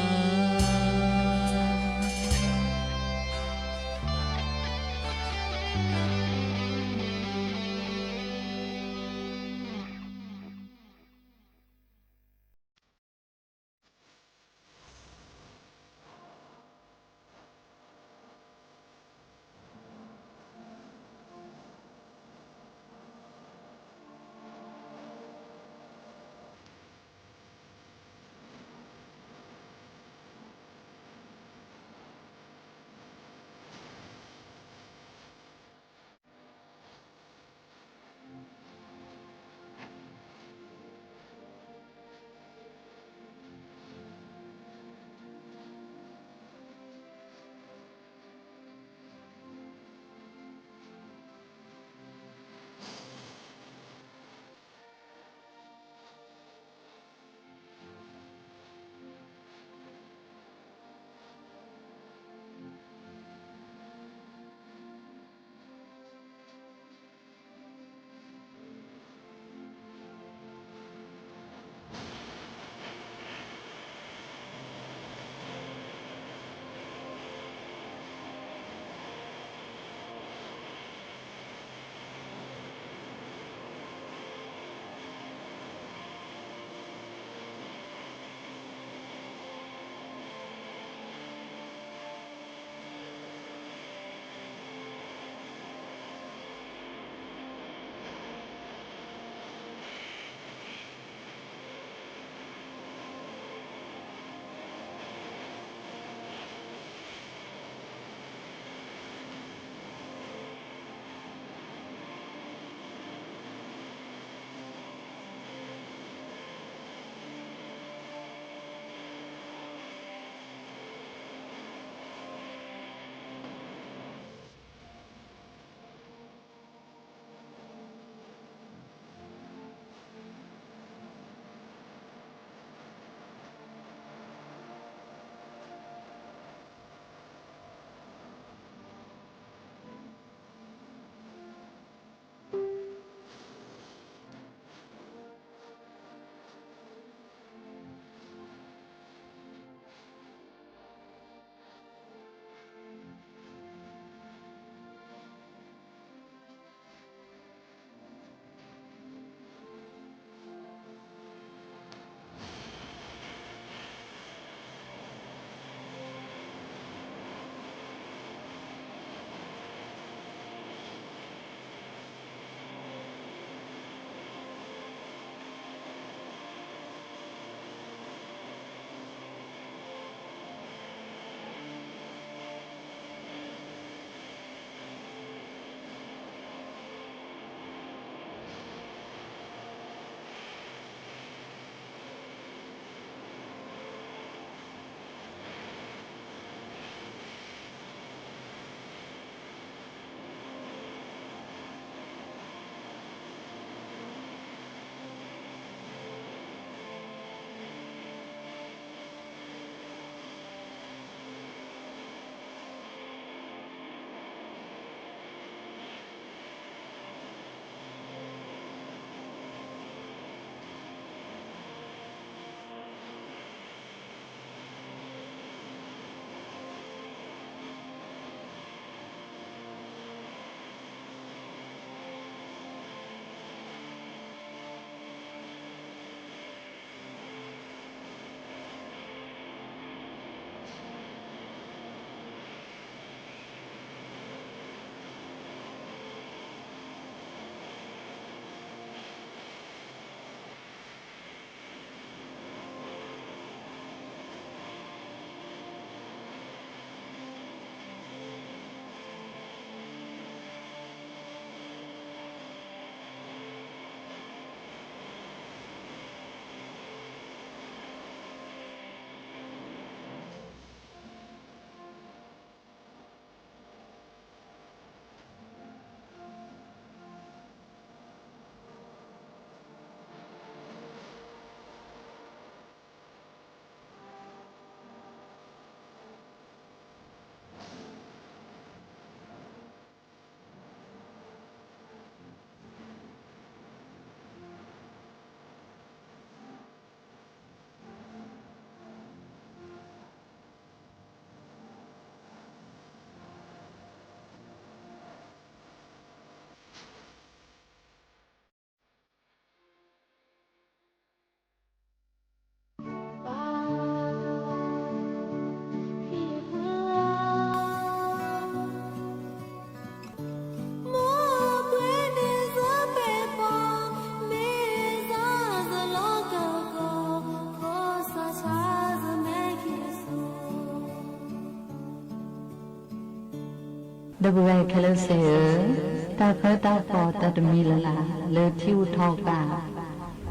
ဒီပုၢ်ဝဲၢ်ခဲလၢာ်သ့ၣ်ဧၢ, တၢ်ဃၢတၢ်ဃီၤတၢ်တမံၤလၢ်လၢ် လၢထံအိၣ်ထီၣ်ဃာ်,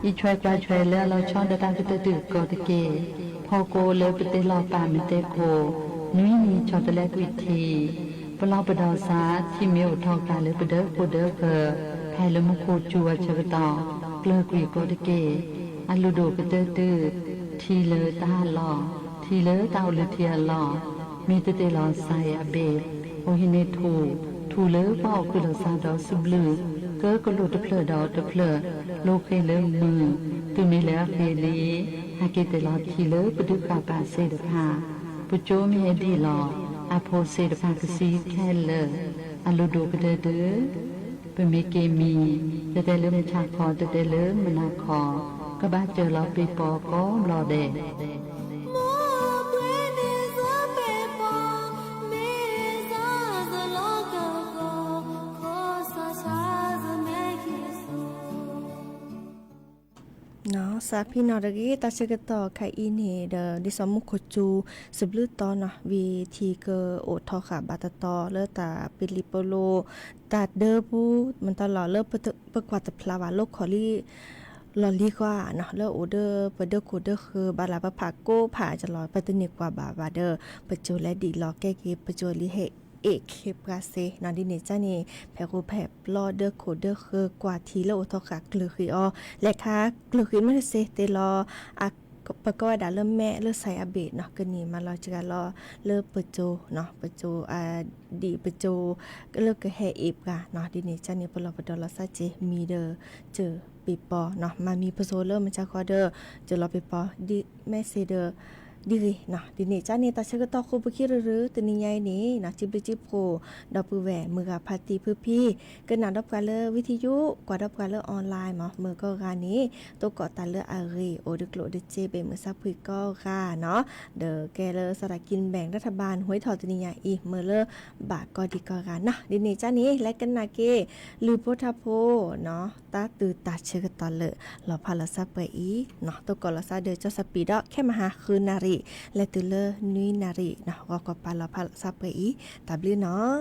အံးဆွဲကွၢ်ဆွဲလၢအလီၤဆီဒီးတၢ်ကတၢၢ်တၢ်ကိးတက့ၢ်, ဖီကိလၢပတ့လီၤပာ်မ့ၢ်တဲခိၣ်, နွံနံၤဆီတလဲကွံာ်ထံ, ပလီၢ်ပဒီးစါ ထံမ့ၢ်အိၣ်ထီၣ်ဃာ်လၢပဒၢခိၣ်ဒၢဃၢၤ, ဖဲလၢမူခိၣ်စူၤအဆၢကတီၢ်, ကျၢၤကွံာ်ကိးတက့ၢ်, အလုၢ်ဒိၣ်ကတၢၢ်တု, ထံလၢတၢ်ဟးလီၢ်, ထံလၢတၢ်အိၣ်လၢထံအလီၢ်, မ့ၢ်တတ့ၢ်လီၤစါအံၤအဘ့ၣ်, အိၣ်ဟံးန့ၢ်ထူၣ်, ထူၣ်လၢပှၤအိၣ်ဃုာ်လီၤစါဒီးစူဘျုး, ကၢကလိာ်တဖျၢၣ်ဒီးတဖျၢၣ်, လိဃ့လၢမုၢ်, တုၤမ့ၢ်လၢအဃ့လံ, ဟဲက့ၤတ့ၢ်လီၤထံလၢပဒုးဃာ်ပာ်သ့ၣ်တဖၣ်, ပကၠိမ့ၢ်ဟဲဒံးလီၤ, အဖိသ့ၣ်တဖၣ်ကသံခဲလၢာ်, အလုၢ်ဒိၣ်ကတၢၢ်တု, ပမ့ၢ်က့ၤမံၤ, တတဲလၢမုၢ်ဆါခီ, တတဲလၢမုၢ်နၤခီ, ကဘၣ်စၢၤလီၤပ့ၤပီၤကိးဘျီဒဲး စးဖံးနီၣ်တဂ့ၤ တၢ်ဆၢကတီၢ်ခဲအံၤန့ၣ် ဒီးဒ်သိးမူခိၣ်စူၤ စဘျုးတီနီၤ ဝံၤထံကအိၣ်ထီၣ်ဃာ်ဘၣ်တတီၤလၢတၢ်ပလံၤပလိၤ တၢ်ဒၢပူၤ မတၤလီၤလၢပတ ပကွၢ်တဖျါဘၣ်လိခီၣ်လံ လီၢ်လံၤကွၢ်နီၤ လၢအိၣ်ဒီးပဒၢခိၣ်ဒၢဃၢၤဘၣ်လၢပဖးကိးဖးကလီၤ ပတန့ၢ်ကွၢ်ဘၣ်ဘၣ်ဒီး ပကၠိလဲၤဒံးလီၤကဲက့ၤပကၠိလံဟဲအ့ၣ်ခ့ပှၤစ့နီၤ ဒ်န့ၣ်ကန့ၣ် ဖဲဃိဖဲပျီဒၢခိၣ်ဒၢဃၢၤကွၢ်ထံလၢအိၣ်ထီၣ်ဃာ်ကျၢၤဃံအီၤ လဲၤခါကျၢၤဃံမ့ၢ်တစ့တ့ၢ်လီၤ ပကဝဲဒၣ်လၢမဲးလၢစဲးအဘ့ၣ်နီၤ ကန့ၢ်မၤလီၤစှၤလီၤလၢပကၠိနီၤ ပကၠိ ဒ်ပကၠိ လၢကဟဲအ့ၣ်ပှၤနီၤ ဒ်န့ၣ်ကန့ၣ် ပလီၢ်ပဒီလီၤစၢ်က့ၤ မံၤဒီးစၢၤပ့ၤပီၤနီၤ မၤမံၤပစိၤလၢမုၢ်ဆါခီဒီး စၢၤလီၤပ့ၤပီၤ ဒ်မဲးစ့ဒီး ဒ်ဂ့ၤနီၤ ဒ်န့ၣ်ကန့ၣ် တၢ်ဆၢကတီၢ်ဃိပခံရၢရၢ တနံၤညါအံၤန့ၣ်နီၤ စံးဘျုးစံးဖှိၣ် ဒီပုၢ်ဝဲၢ်မုၢ်ဂၤဖါတံၢ်ဖုဖံ ကနၣ်ဒီးပှၤလၢဝံထံယိ ကွၢ်ဒီးပှၤလၢ online မ့ၢ် မုၢ်ကိးဂၤန့ၣ် တိကိးတၢ်လၢအဂ့ၤ အိၣ်တကျိၣ်တစ့ ဘ့ၣ်မုၢ်ဆါဖှံကိးဂၤနီၤ ဒီးကဲလၢစးထီၣ်ကံၣ်ဘဲၣ် ရၤထဘၢၣ် ဟူးထီၣ်တနံၤညါအံၤ မ့ၢ်လၢဘၣ်ကိးဒံးကိးဂၤနီၤ ဒ်န့ၣ်ကန့ၣ် လဲၤကနၣ်က့ၤ လုၢ်ဖိထါဖိနီၤ တၢ်တုၤတၢ်ဆၢကတီၢ်လၢ လီၤဖးလီၤစၢ်ပှဲၤအံၤနီၤ တိကိးလီၤစၢ်ဒီး ကၠီစပံးဒီး ခဲမဟါ ဃုနၣ်ရံၣ် လဲၤတုၤလၢနွံနၣ်ရံၣ်နီၤ ဂီၤကီးပာ်လီၤဖးလီၤစၢ်ပှဲၤအံၤ တၢ်ဘျုးနီၤ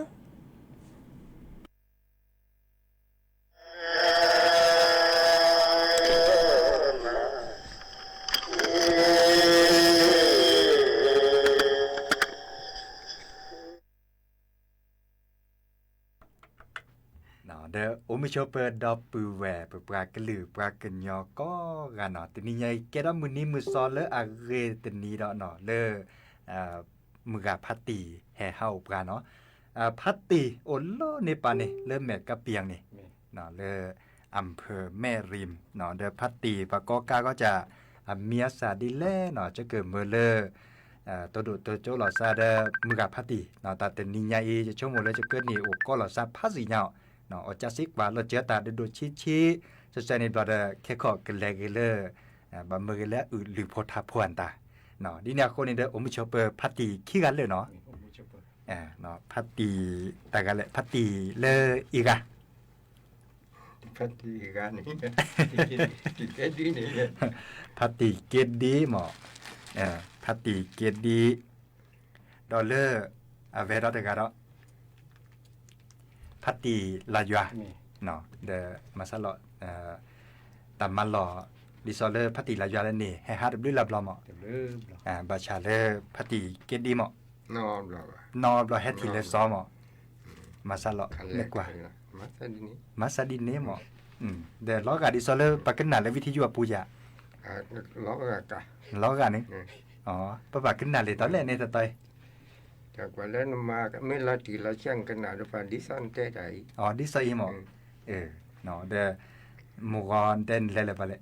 ဒီးအိၣ်မုာ်ဆိးပၢၤဒီပုၢ်ဝဲၢ် ပပှၤကလုာ်ပှၤကညီကိးဂၤနီၤ တနံၤညါအံၤ ကဲထီၣ်မုၢ်နံၤမုၢ်သီလၢအဂ့ၤတနံၤဒီးနီၤ လၢ မုၢ်ဂၤဖါတံၢ်ဟဲဟးအိၣ်ပှၤနီၤ ဖါတံၢ်အိၣ်လီၤန့ၢ်ပၢ်န့ၣ် လၢမဲာ်ကပံၤန့ၣ် လၢ อำเภอแม่ริม ဒီးဖါတံၢ်ပှၤကိးကါဂီၢ်ကၢ် အမံၤအသၣ်ဒ်လဲၣ်နီၤ ကကမၢလၢ တဒိၣ်တကၠိလီၤစၢ်ဒီး မုၢ်ဂၤဖါတံၢ် တၢ်တနံၤညါအံၤ ယဆိကမိၣ်လၢယကန့ၢ်အိၣ်ကီးလီၤစၢ်ဖးစံၣ်ညါ အီၣ်ကၢ်စ့ကွၢ်လီၤစၢၤတၢ်ဒိၣ်ဒိၣ်ဆံးဆံး စဲးစဲးန့ၣ်ဘျီဒီး ခဲခီၣ်ကလဲၤဂ့ၤလၢ ဘၣ်မၢဂ့ၤလၢအအုၣ်လုၢ်ဖိထါဖိအတၢ် ဒ်န့ၣ်အဃိန့ၣ်ဒီး အိၣ်မုာ်ဆိးပၢၤဖါတံၢ်ခံဂၤလၢာ်နီၤ ဖါတံၢ် တဂၤလဲၣ် ဖါတံၢ်လၢအံၤဂၤ ဖါတံၢ်က့ဒ်မး ဖါတံၢ်က့ဒ် ဒီးလၢ အဝဲဒီးတဂၤဒီး ဖါတံၢ်လါယွၤ ဒီးမၤစၢ်လီၤ တၢ်မၤလီၢ် ဒ်သိးလၢဖါတံၢ်လါယွၤလၢန့ၣ် ဟဲဟးတဘျုးလၢ်ဘျီမး ဘၣ်ဆၣ်လၢဖါတံၢ်က့ဒ်မး နီၢ်ဘျီဟဲထံၣ်လၢစီမး မၤစၢ်လီၤ နကွၢ် မၤစၢ်ဒ်န့ၣ်မး ဒီးလီၤဂာ်ဒ်သိးလၢပှၤကနၣ်လၢဝံထံယိအပူၤယၤ လီၤဂာ်န့ၣ် ပဘၣ်ကနၣ်လံတၢ်လဲၣ်န့ၣ်တတီၤ ကွၢ်လၢနမၤမ့ၢ်လီၤတံၢ်လီၤဆဲး နကနၣ်ဒီးပှၤဒ်သိးနတဲတၢ်အံၤ အီၤဒ်သိးအံၤမး ဒီး မုၢ်ဂီၤတဲနလဲၤလၢၤဘၣ်လဲၣ်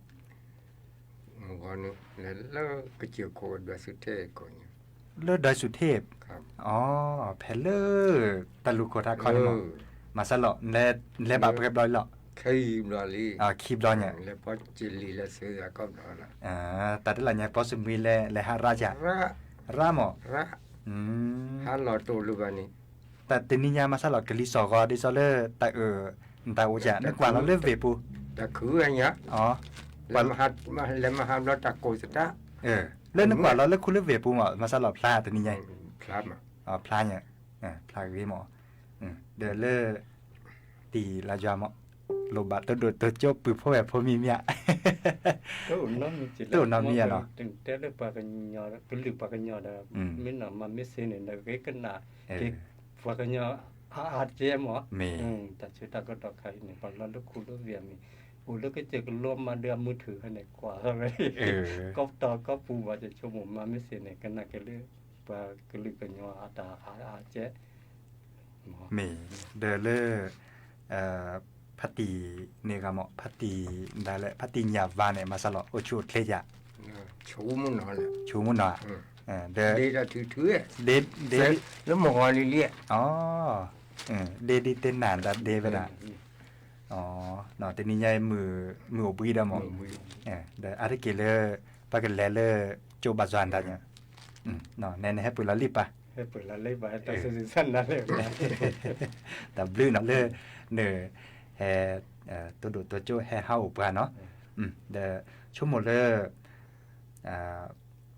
မုၢ်ဂီၤန့ၣ် လဲၤလၢကစၢၢ်ခိၣ်ဒွဲၣ်စူၤထ့ၣ်ကိးညါ လၢဒွဲၣ်စူၤထ့ၣ် အီၤ ဖဲလၢ တၢ်လူၢ်ခိၣ်ထးခီန့ၣ်မး မၤစၢ်လီၤ လဲၤဘၣ်ပှဲၤဘျီလီၤ ခံဘျီလံ ခံဘျီညါ လဲၤပီစလံၤလၢသုကီဘျီလီၤ တၢ်တလၢ်ညါ ပီစမံၤလဲၤ လဲၤဟးရၣ်ယၤ ရၣ်မး ဟးလီၤတိၢ်လၢၤဘၣ်န့ၣ် တၢ်တနံၤညါမၤစၢ်လီၤ ကလံၤစိးဂီၤ ဒ်သိးလၢတၢ်အၢၣ် နတၢ်အိၣ်ယၤ နကွၢ်လီၤလၢဝ့ၢ်ပူၤ တၢ်ခုၣ်ညါ လဲၤမဟါဘျီတၢ်ကိၢ်သတး လၢနကွၢ်လီၤလၢခူလၢဝ့ၢ်ပူၤမး မၤစၢ်လီၤဖျါတနံၤညါ ဖျါညါ ဖျါဂ့ၤမး ဒီးလၢ တံၤလါယွၤမး လိၣ်ဘၣ်တိၢ်ဒိၣ်တိၢ်ကၠိပုၢ်ဖိဝဲၢ်ဖိမံၤမံၤဧါ, တအိၣ်နီတမံၤလီၤ, တဲလၢပှၤကညီ ကလုာ်ပှၤကညီဒီး မ့ၢ်နမၤမ့ၢ်စ့န့ၣ် နဂ့ၤကနၣ်က့ၤ ပှၤကညီအါအါကဲမး, တၢ်ဆၢတၢ်ကတီၢ်ခါအံၤန့ၣ် ပှၤလီၤလၢခူလၢဝ့ၢ်အမံၤ အိၣ်လၢကစၢၢ်ကလိမၤဒၢအမုၢ်ထူၣ်ဖဲန့ၣ် ကွၢ်ဝဲ ကီၢ်ပတီၢ်ကီၢ်ပူၤဘၣ် ယဆိကမိၣ်မၤမ့ၢ်စ့န့ၣ် ကနၣ်က့ၤလၢ ပှၤကလုာ်ကညီအတၢ်အါအါကဲ မ့ၢ် ဒီးလၢ ဖါတံၢ်န့ၣ်ဂ့ၤမး ဖါတံၢ်ဒၣ်လဲာ် ဖါတံၢ်ညၣ်ဝါန့ၣ် မၤစၢၤလီၤ အိၣ်ဆူၣ်အိၣ်ချ့ဧါ, ဆူၣ်မုၢ်နီၤ, ဒီး လၢမုၢ်ဂီၤလံလံ, ဒ့ဒ်တဲနၤဒၣ်ဒ့ဝဲဒၣ်, တနံၤညါအံၤ မုၢ်အိၣ်ဘှံးဒီးမး, ဒီးအါတက့ၢ်လၢ ပကလဲၤလၢ ကၠိဘၣ်စွါဒၣ်ညါ, နဲနဟဲပှ့ၤလီၤလံပၢ် တၢ်ဘျုးနီၤလၢ န ဟဲ တိၢ်ဒိၣ်တိၢ်ကၠိဟဲဟးအိၣ်ပှၤနီၤ, ဒီးဆိကမိၣ်လၢ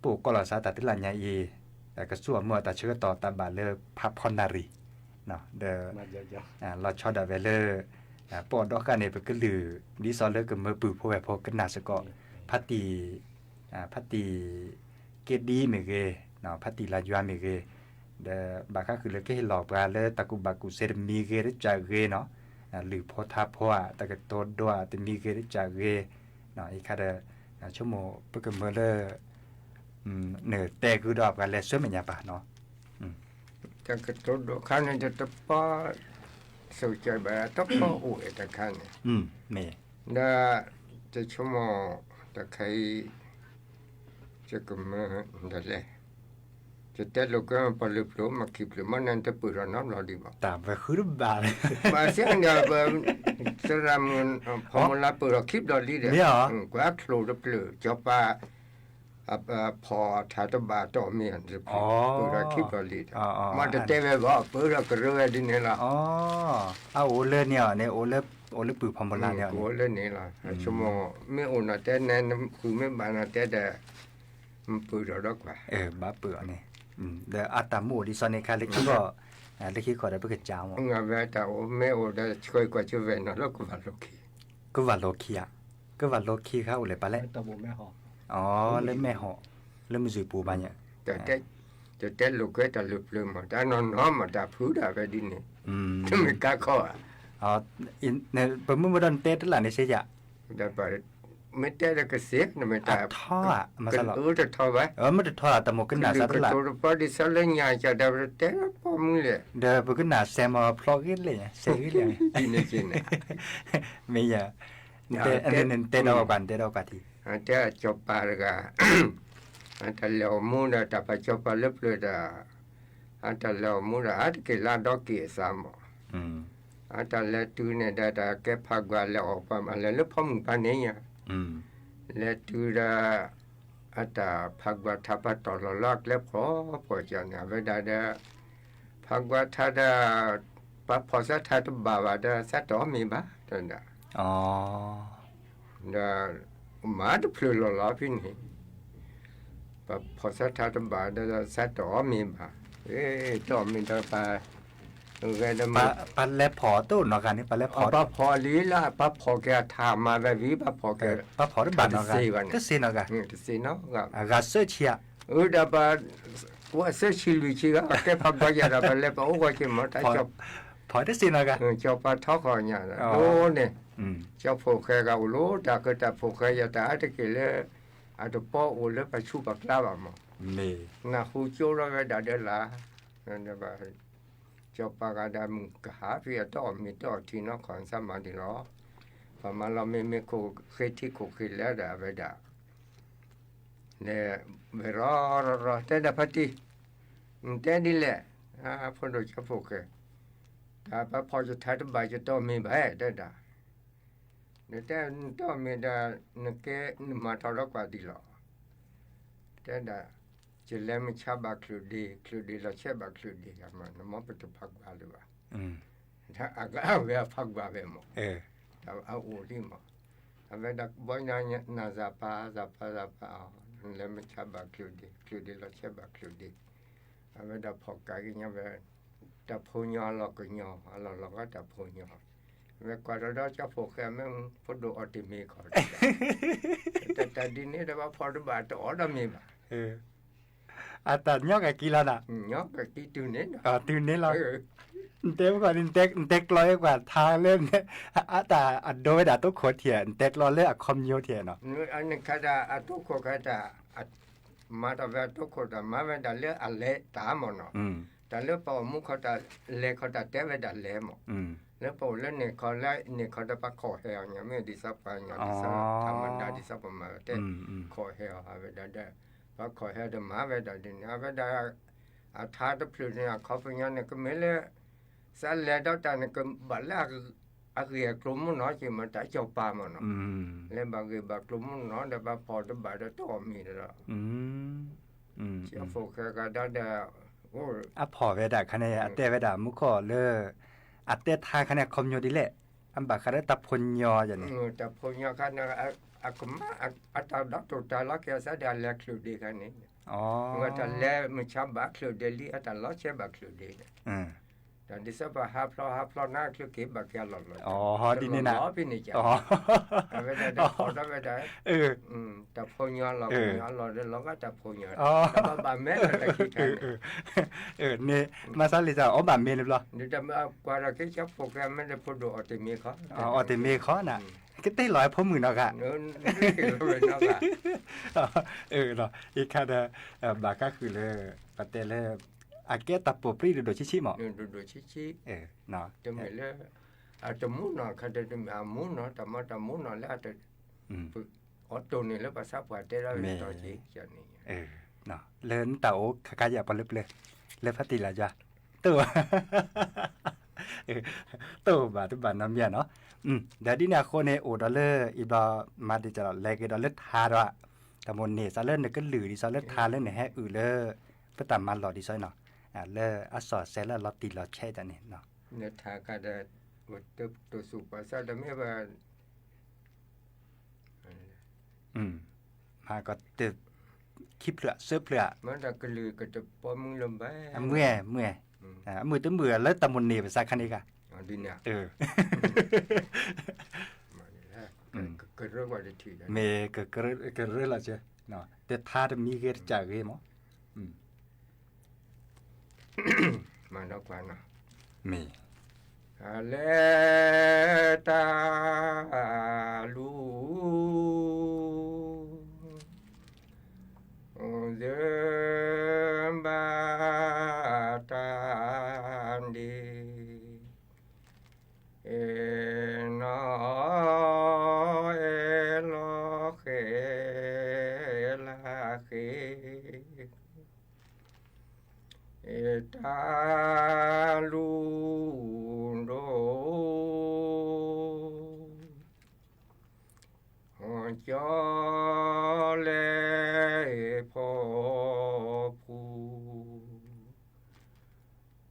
ပအိၣ်ကီးလီၤစးတၢ်တလၢညါအံၤ ကစူၢ်အမုၢ်အတၢ်ဆၢကတီၢ်တၢ်ဘၣ်လၢဖးဖီနၣ်ရံၣ်, ဒီး လီၤဆီဒၣ်ဝဲလၢ ပအီၣ်ဒီးဃာ်န့ၣ် ပကလုာ် ဒ်သိးလၢကမၢပုၢ်ဖိဝဲၢ်ဖိကနၣ်စ့ၢ်ကီး ဖါတံၢ် ဖါတံၢ် က့ဒံမ့ၢ်ဂ့ၤ, ဖါတံၢ်လါယွၤမ့ၢ်ဂ့ၤ, ဒီးဘၣ်ဃးဃုာ်လၢကဟ့ၣ်လီၤပှၤလၢတၢ်ကူၣ်ဘၣ်ကူၣ်စ့တမံၤဂ့ၤတကးဂ့ၤနီၤ, လုၢ်ဖိထါဖိဧါ တၢ်ကတိၤဒိဧါ တမံၤဂ့ၤတကးဂ့ၤ, အံၤခါဒီး ဆိကမိၣ်ပကမၢလၢ နတဲဃုာ်ဒီးပှၤလဲၤဆှၢမဲာ်ညါပၢ်နီၤ, တၢ်ကတိၤဒိခါန့ၣ် တပီ ဆိကဘၣ်တပီအိၣ်ဝဲတခါန့ၣ်, မ့ၢ် ဒီး တဆိကမိၣ် တခါအံၤ ယကမၢဒ်လဲၣ်, ယတဲလိာ်ကွဲမး ပှၤလုၢ်ဖျၢၣ်မၤခံဖျၢၣ်မး နတပၢၢ်ထီၣ်နီတဘျီဒံးဘၣ်, တၢ်ဝဲဃုတဘၣ်, ဘၣ်ဆၣ်န့ၣ် သရၣ်မုၣ် ဖီမုၢ်လါပၢၢ်ထီၣ်ခံဘျီလံဒီး, ကွၢ်ချိၣ်တဖျၢၣ် ကၠီၤပၤ ဖီထါတဘၣ်တီၢ်မ့ၢ် ပၢၢ်ထီၣ်ခံဘျီလံဒီး, မ့ၢ်တတဲဝဲဘၣ် ပၢၢ်ထီၣ်ကရၢဝဲဒ်န့ၣ်လီၤ, အအိၣ်လၢန့ၣ်အီၤန့ၣ် အိၣ်လၢပုၢ်ဖီမုၢ်လါန့ၣ်အီၤန့ၣ်, ကအိၣ်လၢန့ၣ်လီၤ, ဆိကမိၣ် မ့ၢ်အိၣ်နီၢ်တဲနဲ နဃုမ့ၢ်ဘၣ်နီၢ်တဲဒီး ပၢၢ်ထီၣ်ဒီးကွၢ်, ဘၣ်ပၢၢ်အီၤန့ၣ်, ဒီးအတၢ်မူအိၣ်ဒ်သိးန့ၣ်ခါလၢခံခီ, လၢခံခီဒီးပကစၢ်မ့ၢ်, အဝဲတၢ်အိၣ်မ့ၢ်အိၣ်ဒီးဆှၢကွၢ်ဆှၢဝဲနီၤလၢကဘၣ်လိာ်ခံ, ကဘၣ်လိာ်ခံဧါ, ကဘၣ်လိာ်ခံခါအိၣ်လဲၣ်ပၢ်လဲၣ်, အီ လၢမဲၢ်ဟီၣ်, လၢမုၢ်စၢၤပူၤဘၣ်ညါ, တတဲလိာ်ကွဲတၢ်လုၢ်ဖျၢၣ်မး တၢ်နီၢ်နီၢ်မး တၢ်ဖုးဒၣ်ဝဲဒ်န့ၣ်, တမ့ၢ်ကါခီဧါ, ပမ့ၢ်ဝဲဒီးနတဲတလၢ်န့ၣ်စ့ယၤ, မ့ၢ်တဲဒီးကစ့ နမ့ၢ်တၢ်ထီဧါ, မ့ၢ်တထီဧါ တၢ်မိၢ်ကနၣ်စးတလၢ်, ကတိၤတပီဒ်သိးလၢညါကဒီး တဲပိာ်မုၣ်လဲၣ်, ဒီးပကနၣ်စဲမီၤဖျီဂ့ၤလဲၣ် စဲဂ့ၤလဲၣ်, မ့ၢ်ယၤ, တဲဒီးပှၤ တဲဒီးပှၤထံၣ်, တဲကၠီၤပၤတဂၤ, အတၢ်လဲၤအီၤမူဒီး တၢ်ပာ်ကၠီၤပၤလၢပျၢၤဒီး, အတၢ်လဲၤအီၤမူဒီး အတက့ၤလၢဒီက့ၤအသးမး, အတၢ်လဲၤတုၤန့ၣ်ဒီး တၢ်ကဲဖးကွၢ်လဲၤအီၣ်ပှၤမး လဲၤလၢဖီမုၢ်ဖးန့ၣ်ညါ, လဲၤတုၤဒီး အတၢ်ဖးကွၢ်ထါပာ်တီၢ်လီၤလၢအကျဲဖီဖီကန့ၣ် အဝဲဒၣ်ဒီး ဖးကွၢ်ထါဒီး ပှၤဖီၣ်စၢထါတဘၣ်ဘၣ်ဒီး စးတအီၣ်မ့ၤဘၣ် တဲဒၣ်, ဒီး မၤတဖျၢၣ်လီၤလီၤဖဲန့ၣ်, ပှၤဖီၣ်စၢထါတဘၣ်ဒီး စးတအီၣ်မ့ၤဘၣ်, တအီၣ်မ့ၤဒီးပှၤ ဂဲၤဒီးမ့ၢ် ပှၤလဲၤဖီၣ်တအိၣ်နီတဂၤန့ၣ် ပှၤလဲၤဖီၣ် ပှၤဖီၣ်လံလၢ ပှၤဖီၣ်က့ၤအထးမၤဝဲဝံၤ ပှၤဖီၣ်က့ၤ ပှၤဖီၣ်တဘၣ်နီတဂၤ တစ့နီတဂၤ တစ့နီတဂၤ အဂၤစၢဆံးဧါ အၢ ဒီးပှၤ အိၣ်အစၢဆံးလွံၢ်ဆံဂၤ ကဲဖးကွၢ်ယၤဒီး ပှၤလဲၤပအိၣ်ဂီၤက့ၤမး တၢ် ဖီၣ်တစ့နီတဂၤ ကၠီၤပၤထီဃီညါ ဒိၣ်န့ၣ် ကၠီၤဖိၣ်ဃဲဂၤအိၣ်လီၤ တၢ်ကတၢၢ်ဖိၣ်ဃဲယၤ တၢ်အါတက့ၢ်လၢ အတပီအိၣ်လၢပှၤဆူးပှၤကျါဘၣ်မး နၢ်ဟူကၠိထီၣ်ဝဲဒၣ်ဒီးလၢ် ကၠီၤပၤဂၤဒီးမုၢ်ကဟါဖဲအတအီၣ်မ့ၤတအီၣ်ထံနီၢ်ခီၣ် နသးမၤဒ်လီၤ. ပှၤမၤလီၤမ့ၤမ့ၢ်ခိၣ်ဃ့ထံခိၣ်ဃ့လၢဒီးအဝဲဒၣ် လဲၤဝဲရီရီရီ တဲဒၣ်ဖါတံၢ် နတဲဒ်လဲၣ် ဖိဒိၣ်ကၠီၤဖိၣ်ဃဲ တၢ်ပှၤဖီၣ်ယထါတဘၣ်ယတအီၣ်မ့ၤဘၣ် တဲဒၣ် နတဲနတအီၣ်မ့ၤဒီး နကဲနမၤထီၣ်ဒီးကွၢ်ဒ်လီၤ တဲဒၣ် ယလဲၤမုၢ်ဆါဘၣ်ချုးဒ့ ချုးဒ့လီၤဆဲးဘၣ်ချုးဒ့ နမ့ၢ်ပတဖးကွၢ်လၢၤဘၣ် အဝဲအဖးကွၢ်ဝဲမး တၢ်အအိၣ်လံမး အဝဲဒၣ်ဘီညါနၤစၢ်ပၤ စၢ်ပၤ စၢ်ပၤ လဲၤမုၢ်ဆါဘၣ်ချုးဒ့ ချုးဒ့လီၤဆဲးဘၣ်ချုးဒ့ အဝဲဒၣ်ဖီၣ်ကးက့ၤညါဝဲ တၢ်ဖိညီအလီၢ်ကညီ အလီၢ်လီၤဂာ်တၢ်ဖိညီ, မ့ၢ်ကွၢ်ဒီးဒီးကၠီဖိၣ်ဃဲမ့ၢ်ဖိဒိၣ်အီၣ်တ့ၢ်မ့ၤခီ, တၢ်ဒ်န့ၣ်ဒီး ပှၤဖီၣ်တဘၣ်တအီၣ်ဒီးမ့ၤဘၣ်. အတၢ်ညီကကံလီၤနၤ, ညီကကံတုၤန့ၣ်လီၤ, တုၤန့ၣ်လီၤ. နတဲမုၢ်ကီၢ်န့ၣ် နတဲကျီဝဲကွၢ်ထါလၢ အတၢ်အဒိဝဲဒၣ်တိခိၣ်ထံၣ်, နတဲကျီလၢအခီပညီထံၣ်နီၤ, နခါတၢ်အတိခိၣ်ခါတၢ် မၤတၢ်ဝဲအတိခိၣ်တၢ် မၤဝဲဒၣ်လၢအလဲၤတၢ်မ့ၢ်နီၤ, တၢ်လၢပှၤအိၣ်မူခီတၢ်လဲၤခီတၢ်တဲဝဲဒၣ်လဲၤမ့ၢ်, လၢပှၤအိၣ်လၢန့ၣ်ခီလၢန့ၣ်ခီဒီးပှၤခိးဟဲအီၤညီ မ့ၢ်ဒ်သိးပှၤညီဒ်သိး ထးမတၤဒ်သိးပမၤတဲ ခိးဟဲအီၤဝဲဒၣ်ဒီး ပှၤခိးဟဲဒီးမၤဝဲဒၣ်ဒ်န့ၣ် အဝဲဒၣ် အထါတဖျၢၣ်န့ၣ် အခီပညီန့ၣ် ကမ့ၢ်လၢ စးလဲၤဒီးတၢ်န့ၣ် ကဘၣ်လၢ အဂ့ၢ်အကျိၤမ့ၢ်နီၤ က့ၤမၤတၢ်စီၤပၤမ့ၢ်နီၤ, လၢဘၣ်ဂ့ၢ်ဘၣ်ကျိၤမ့ၢ်နီၤဒီး ဘၣ်ဖီၣ်တဘၣ်ဒီးတအီၣ်မ့ၤဒီး ကၠီဖိၣ်ဃဲကဒါဒီး အဖီၣ်ဝဲဒၣ်ခါန့ၣ် အတဲဝဲဒၣ်မူခိၣ်လၢ အတဲထါခါန့ၣ် အခီပညီဒ်လဲၣ်, အဘၣ်ဃးလၢတၢ်ဖိညီယၤန့ၣ်, တၢ်ဖိညီခါန့ၣ် အကမၤ အတၢ်ဒီးတိၢ်တၢ်လီၤက့ၤအစးဒီး အလဲၤချုးဒ့ခါန့ၣ်, တၢ်လဲၤမုၢ်ဆါဘၣ်ချုးဒ့လံ အတၢ်လီၤဆဲးဘၣ်ချုးဒ့န့ၣ်, တၢ်ဒ်သိးပှၤဟးဖျိးဟးဖျိးနၤ ချုးက့ၤဘၣ်က့ၤအလီၢ်လီၤ, တလီၤပံၤန့ၣ်က အဝဲဒၣ်ဒီးဖီၣ်ဒီးဝဲဒၣ် တၢ်ဖိညီလီၤ ကညီလီၤဒီးလီၤဂာ်တၢ်ဖိညီ, တဘၣ်ဘၣ်မဲလၢတၢ်ခံခါန့ၣ်, န့ၣ် မၤစးလံာ်စၢ် အီၣ်ဘၣ်မ့ၤန့ၣ်ဘျီ, ကွၢ်ဒီးက့ၤကၠီဖိၣ်ဃဲမ့ၢ်ဒီးဖိဒိၣ်အီၣ်တ့ၢ်မ့ၤခီ, အီၣ်တ့ၢ်မ့ၤခီနၤ, ကတဲလီၤဟဲဖိမုၣ်နီၤဂၤ, အံၤခါဒီး ဘၣ်ဃးဃုာ်လၢ ပတဲလၢ အကဲတၢ်ပိာ်ပြံဒိၣ်ဒိၣ်ဆံးဆံးမး, ဒိၣ်ဒိၣ်ဆံးဆံး, တမ့ၢ်လၢ အတမူနီၤခါဒီး တမ့ၢ်အမူနီၤ တၢ်မၤတၢ်မူနီၤလၢ အတိၢ်န့ၣ်လၢပှၤသးပှၢ်တဲဒၣ်ဝဲန့ၣ် လၢနတၢ်အိၣ်ခါခါယၤပှၤလၢပျၢၤ လၢဖါတံၢ်လၢယွၤ တအိၣ် တအိၣ်ဘၣ်တဘၣ်နီတမံၤနီၤ, ဒီးဒ်န့ၣ်အဃိန့ၣ် အိၣ်ဒီးလၢ အံၤဘျီ မၤဒ်သိးဒီး လဲၤက့ၤဒီးလၢထါဒီး တၢ်မိၣ်န့ၢ်သးလၢနကလုၢ်ဒ်သိးလၢထါလၢနဟဲအုၣ်လၢ ပတၢ်မၤလီၢ်ဒ်သိးနီၤ, လၢအစီၤစဲးလၢအလီၤတံၢ်လီၤဆဲးတၢ်န့ၣ်, နထါကဒီး တစိၤပှၤစၢ်ဒီးမ့ၢ်ဘၣ် မၤကီးတ ခံဖျၢၣ်သၢဖျၢၣ်ဧါ, မ့ၢ်တၢ်ကလုၢ်ကတပီမုၢ်လၢၤဘၣ်, အမုၢ်, မုၢ်, အမုၢ်တမုၢ်လၢတၢ်မိၣ်န့ၢ်ပသးခါန့ၣ်ဂၤ, မ့ၢ်ကကရၢလီၤစ့ၢ်, တထါတမံၤဂ့ၤတကးဂ့ၤမး, မၤဒီးကွၢ်နီၤ, မ့ၢ် လဲၤတၢ်လူၤ စၢဘၣ်တၢ်ဒ့ နီၢ်အဲၣ်လီၤဃဲၤ လၢဃဲၤ တၢ်လူၤဒိၣ် ကၠီလဲၤဖီဖှူ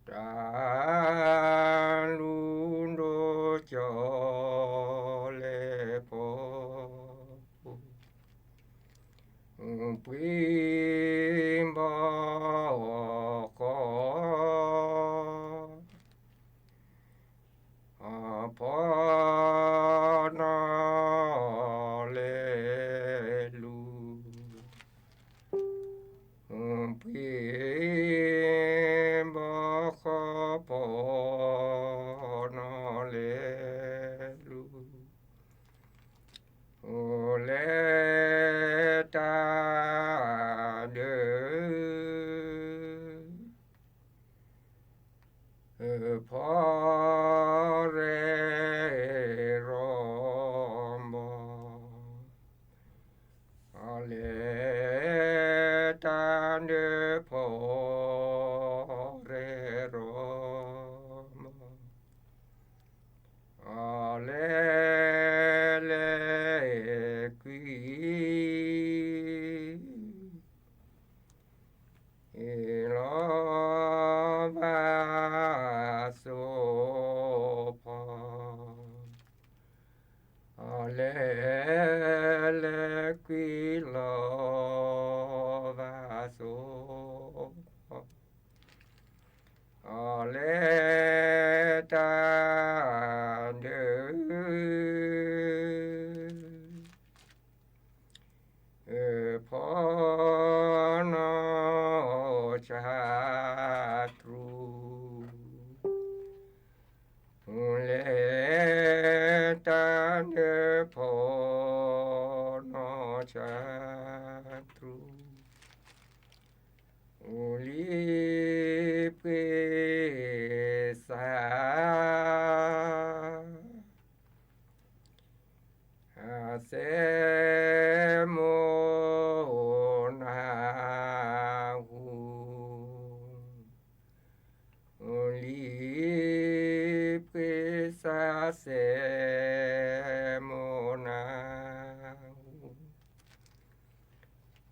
တၢ်လူၤဒိၣ်ကၠီလဲၤဖီဖှူ ပှ့ၤဘီဃီ ဖီနီၢ်လဲၤလူၤ ပှ့ၤဘီဃီဖီနီၢ်လဲၤလူၤ လဲၤတၢ် လံာ်ပှ့ၤစၢ် စဲမိၢ်နၢ်ဟူ, လံာ်ပှ့ၤစၢ်စဲမိၢ်နၢ်ဟူ,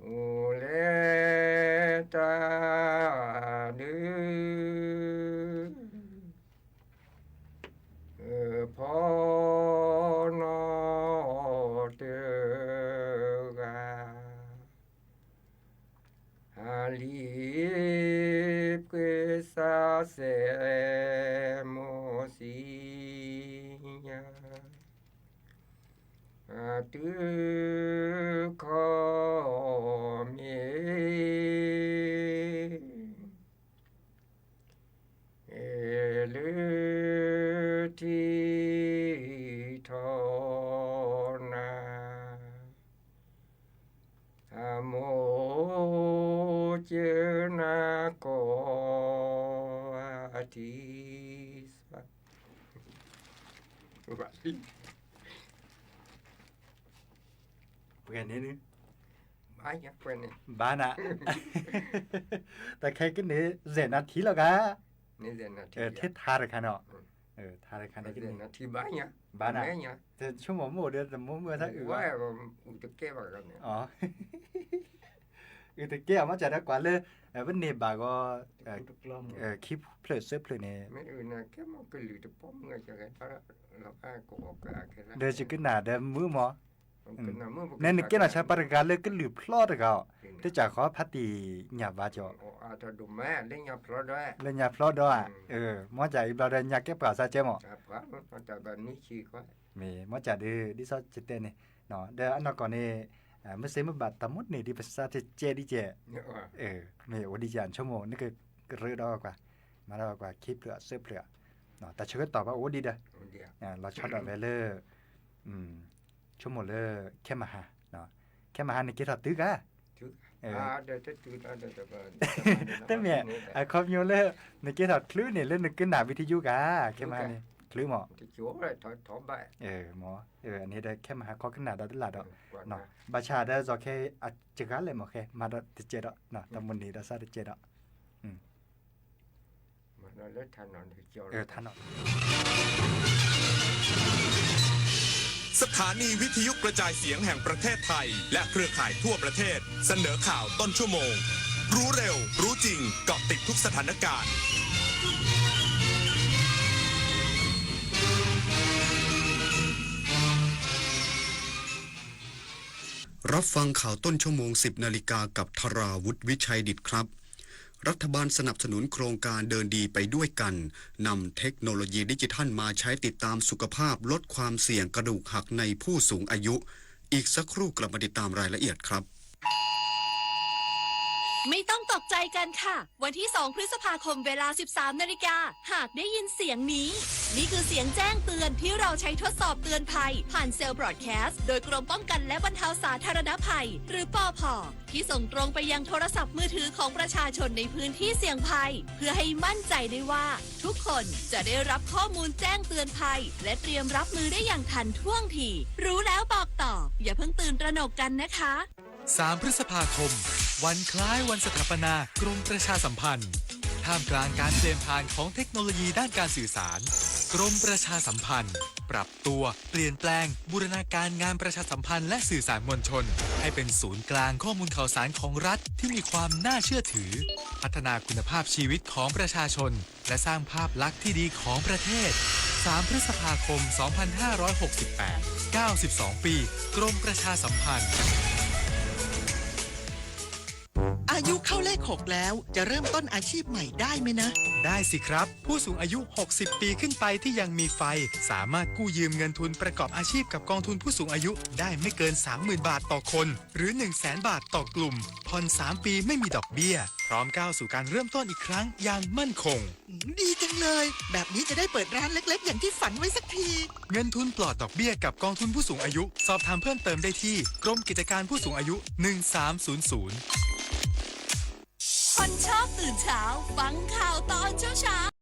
အိၣ်လဲၤတၢ်ဒုး ဖီနီတဂၤ, လံာ်ပှ့ၤစၢ်စဲမိၢ်စံညါ, တုၤခီမ့ၢ် လၢထံထီၣ်နၤ, အမိၢ်ကၢနၤကိးအထံစၢ် ပှဲၤန့ၣ်, ဘၣ်နၤ, တၢ်ခဲကနံၣ် စဲးနၤထံလီၤဂၤ, ထဲထါတခါန့ၣ်, ထါတခါန့ၣ်ကနံၣ်, ဘၣ်နၤ, ဆိကမိၣ်မိၢ်ဒီး တမိၢ်မုၢ်သးအုၣ်ဝဲ, အုၣ်တကဲအီၤမ့ၢ်စၢ်ဒီးကွၢ်လၢ ပန့ၢ်ဘၣ်ဂီၤ ခံဖျၢၣ်သၢဖျၢၣ်န့ၣ်, ဒီးယကနၣ်ဒီးမုၢ်မး, နဲနကဲနီၢ်ဆါပှၤတဂၤလၢကလုာ်ဖျီတဂၤအီၤ, တစၢ်ဃီဖးတံၢ်ညၣ်ဘါကီး, လၢညၣ်ဖျီဒီးဧါ, မ့ၢ်စၢ်အံၤဘျီဒီးညၣ်ကဲပှၤစၢ်ကဲမး, မ့ၢ်စၢ်ဒီး ဒ်သိးယတဲန့ၣ်, ဒီးအနီၢ်ကီၢ်န့ၣ် မ့ၢ်စ့မ့ၢ်ဘၣ်တၢ်မိၣ်န့ၢ်ဒ်ပစၢ်တကဲဒ်ကဲ, မ့ၢ်အိၣ်ဒ်ယၤဆိကမိၣ် နကရၢဒီးကွၢ်, မၤဒီးကွၢ်ခံဖျၢၣ်အသၢဖျၢၣ်, တၢ်ဆၢကတီၢ်ဘၣ်အိၣ်ဒံးဒီး, လီၤဆီဒၣ်ဝဲလၢ ဆိကမိၣ်လၢ ခဲမဟါ, ခဲမဟါန့ၣ်ကဲထီၣ်တုၤဂၤ, တမ့ၢ် အခီပညီလၢ နကဲထီၣ်ချုးန့ၣ် လၢနကနၣ်ဝံၤထံယူဂၤ, ခဲမဟါန့ၣ် ချုးမး, မ့ၢ်, န့ၣ်ဒီး ခဲမဟါခီကနၣ်ဒီးတလၢ်ဒီး, ဘၣ်ဆၣ်ဒီးစီၤခဲအစှၤလဲၣ်မ့ၢ်ခဲ မၤဒီးတကဲဒီး, တမိၣ်န့ၢ်ဒီးစၢ်တကဲဒီး สถานีวิทยุกระจายเสียงแห่งประเทศไทยและเครือข่ายทั่วประเทศเสนอข่าวต้นชั่วโมง รู้เร็ว รู้จริง เกาะติดทุกสถานการณ์ รับฟังข่าวต้นชั่วโมง สิบนาฬิกา กับธราวุฒิ วิชัยดิษฐครับ รัฐบาลสนับสนุนโครงการเดินดีไปด้วยกัน นำเทคโนโลยีดิจิทัลมาใช้ติดตามสุขภาพ ลดความเสี่ยงกระดูกหักในผู้สูงอายุ อีกสักครู่กลับมาติดตามรายละเอียดครับ ไม่ต้องตกใจกันค่ะ วันที่ สอง พฤษภาคม เวลา สิบสาม นาฬิกา หากได้ยินเสียงนี้ นี่คือเสียงแจ้งเตือนที่เราใช้ทดสอบเตือนภัย ผ่านเซลล์บรอดแคสต์ โดยกรมป้องกันและบรรเทาสาธารณภัย หรือปอผ ที่ส่งตรงไปยังโทรศัพท์มือถือของประชาชนในพื้นที่เสี่ยงภัย เพื่อให้มั่นใจได้ว่าทุกคนจะได้รับข้อมูลแจ้งเตือนภัย และเตรียมรับมือได้อย่างทันท่วงที รู้แล้วบอกต่อ อย่าเพิ่งตื่นตระหนกกันนะคะ สาม พฤษภาคม วันคล้ายวันสถาปนากรมประชาสัมพันธ์ ท่ามกลางการเปลี่ยนผ่านของเทคโนโลยีด้านการสื่อสาร กรมประชาสัมพันธ์ ปรับตัว เปลี่ยนแปลง บูรณาการงานประชาสัมพันธ์และสื่อสารมวลชน ให้เป็นศูนย์กลางข้อมูลข่าวสารของรัฐที่มีความน่าเชื่อถือ พัฒนาคุณภาพชีวิตของประชาชน และสร้างภาพลักษณ์ที่ดีของประเทศ สาม พฤษภาคม สองพันห้าร้อยหกสิบแปด เก้าสิบสอง ปี กรมประชาสัมพันธ์ อายุเข้าเลข หก แล้ว จะเริ่มต้นอาชีพใหม่ได้ไหมนะ ได้สิครับ ผู้สูงอายุ หกสิบ ปีขึ้นไปที่ยังมีไฟ สามารถกู้ยืมเงินทุนประกอบอาชีพกับกองทุนผู้สูงอายุได้ไม่เกิน สามหมื่น บาทต่อคน หรือ หนึ่งแสน บาทต่อกลุ่ม ผ่อน สาม ปีไม่มีดอกเบี้ย พร้อมก้าวสู่การเริ่มต้นอีกครั้งอย่างมั่นคง ดีจังเลย แบบนี้จะได้เปิดร้านเล็กๆ อย่างที่ฝันไว้สักที เงินทุนปลอดดอกเบี้ยกับกองทุนผู้สูงอายุ สอบถามเพิ่มเติมได้ที่กรมกิจการผู้สูงอายุ หนึ่งสามศูนย์ศูนย์ ผ่อนช เช้าฟังข่าวต่อเช้าเช้า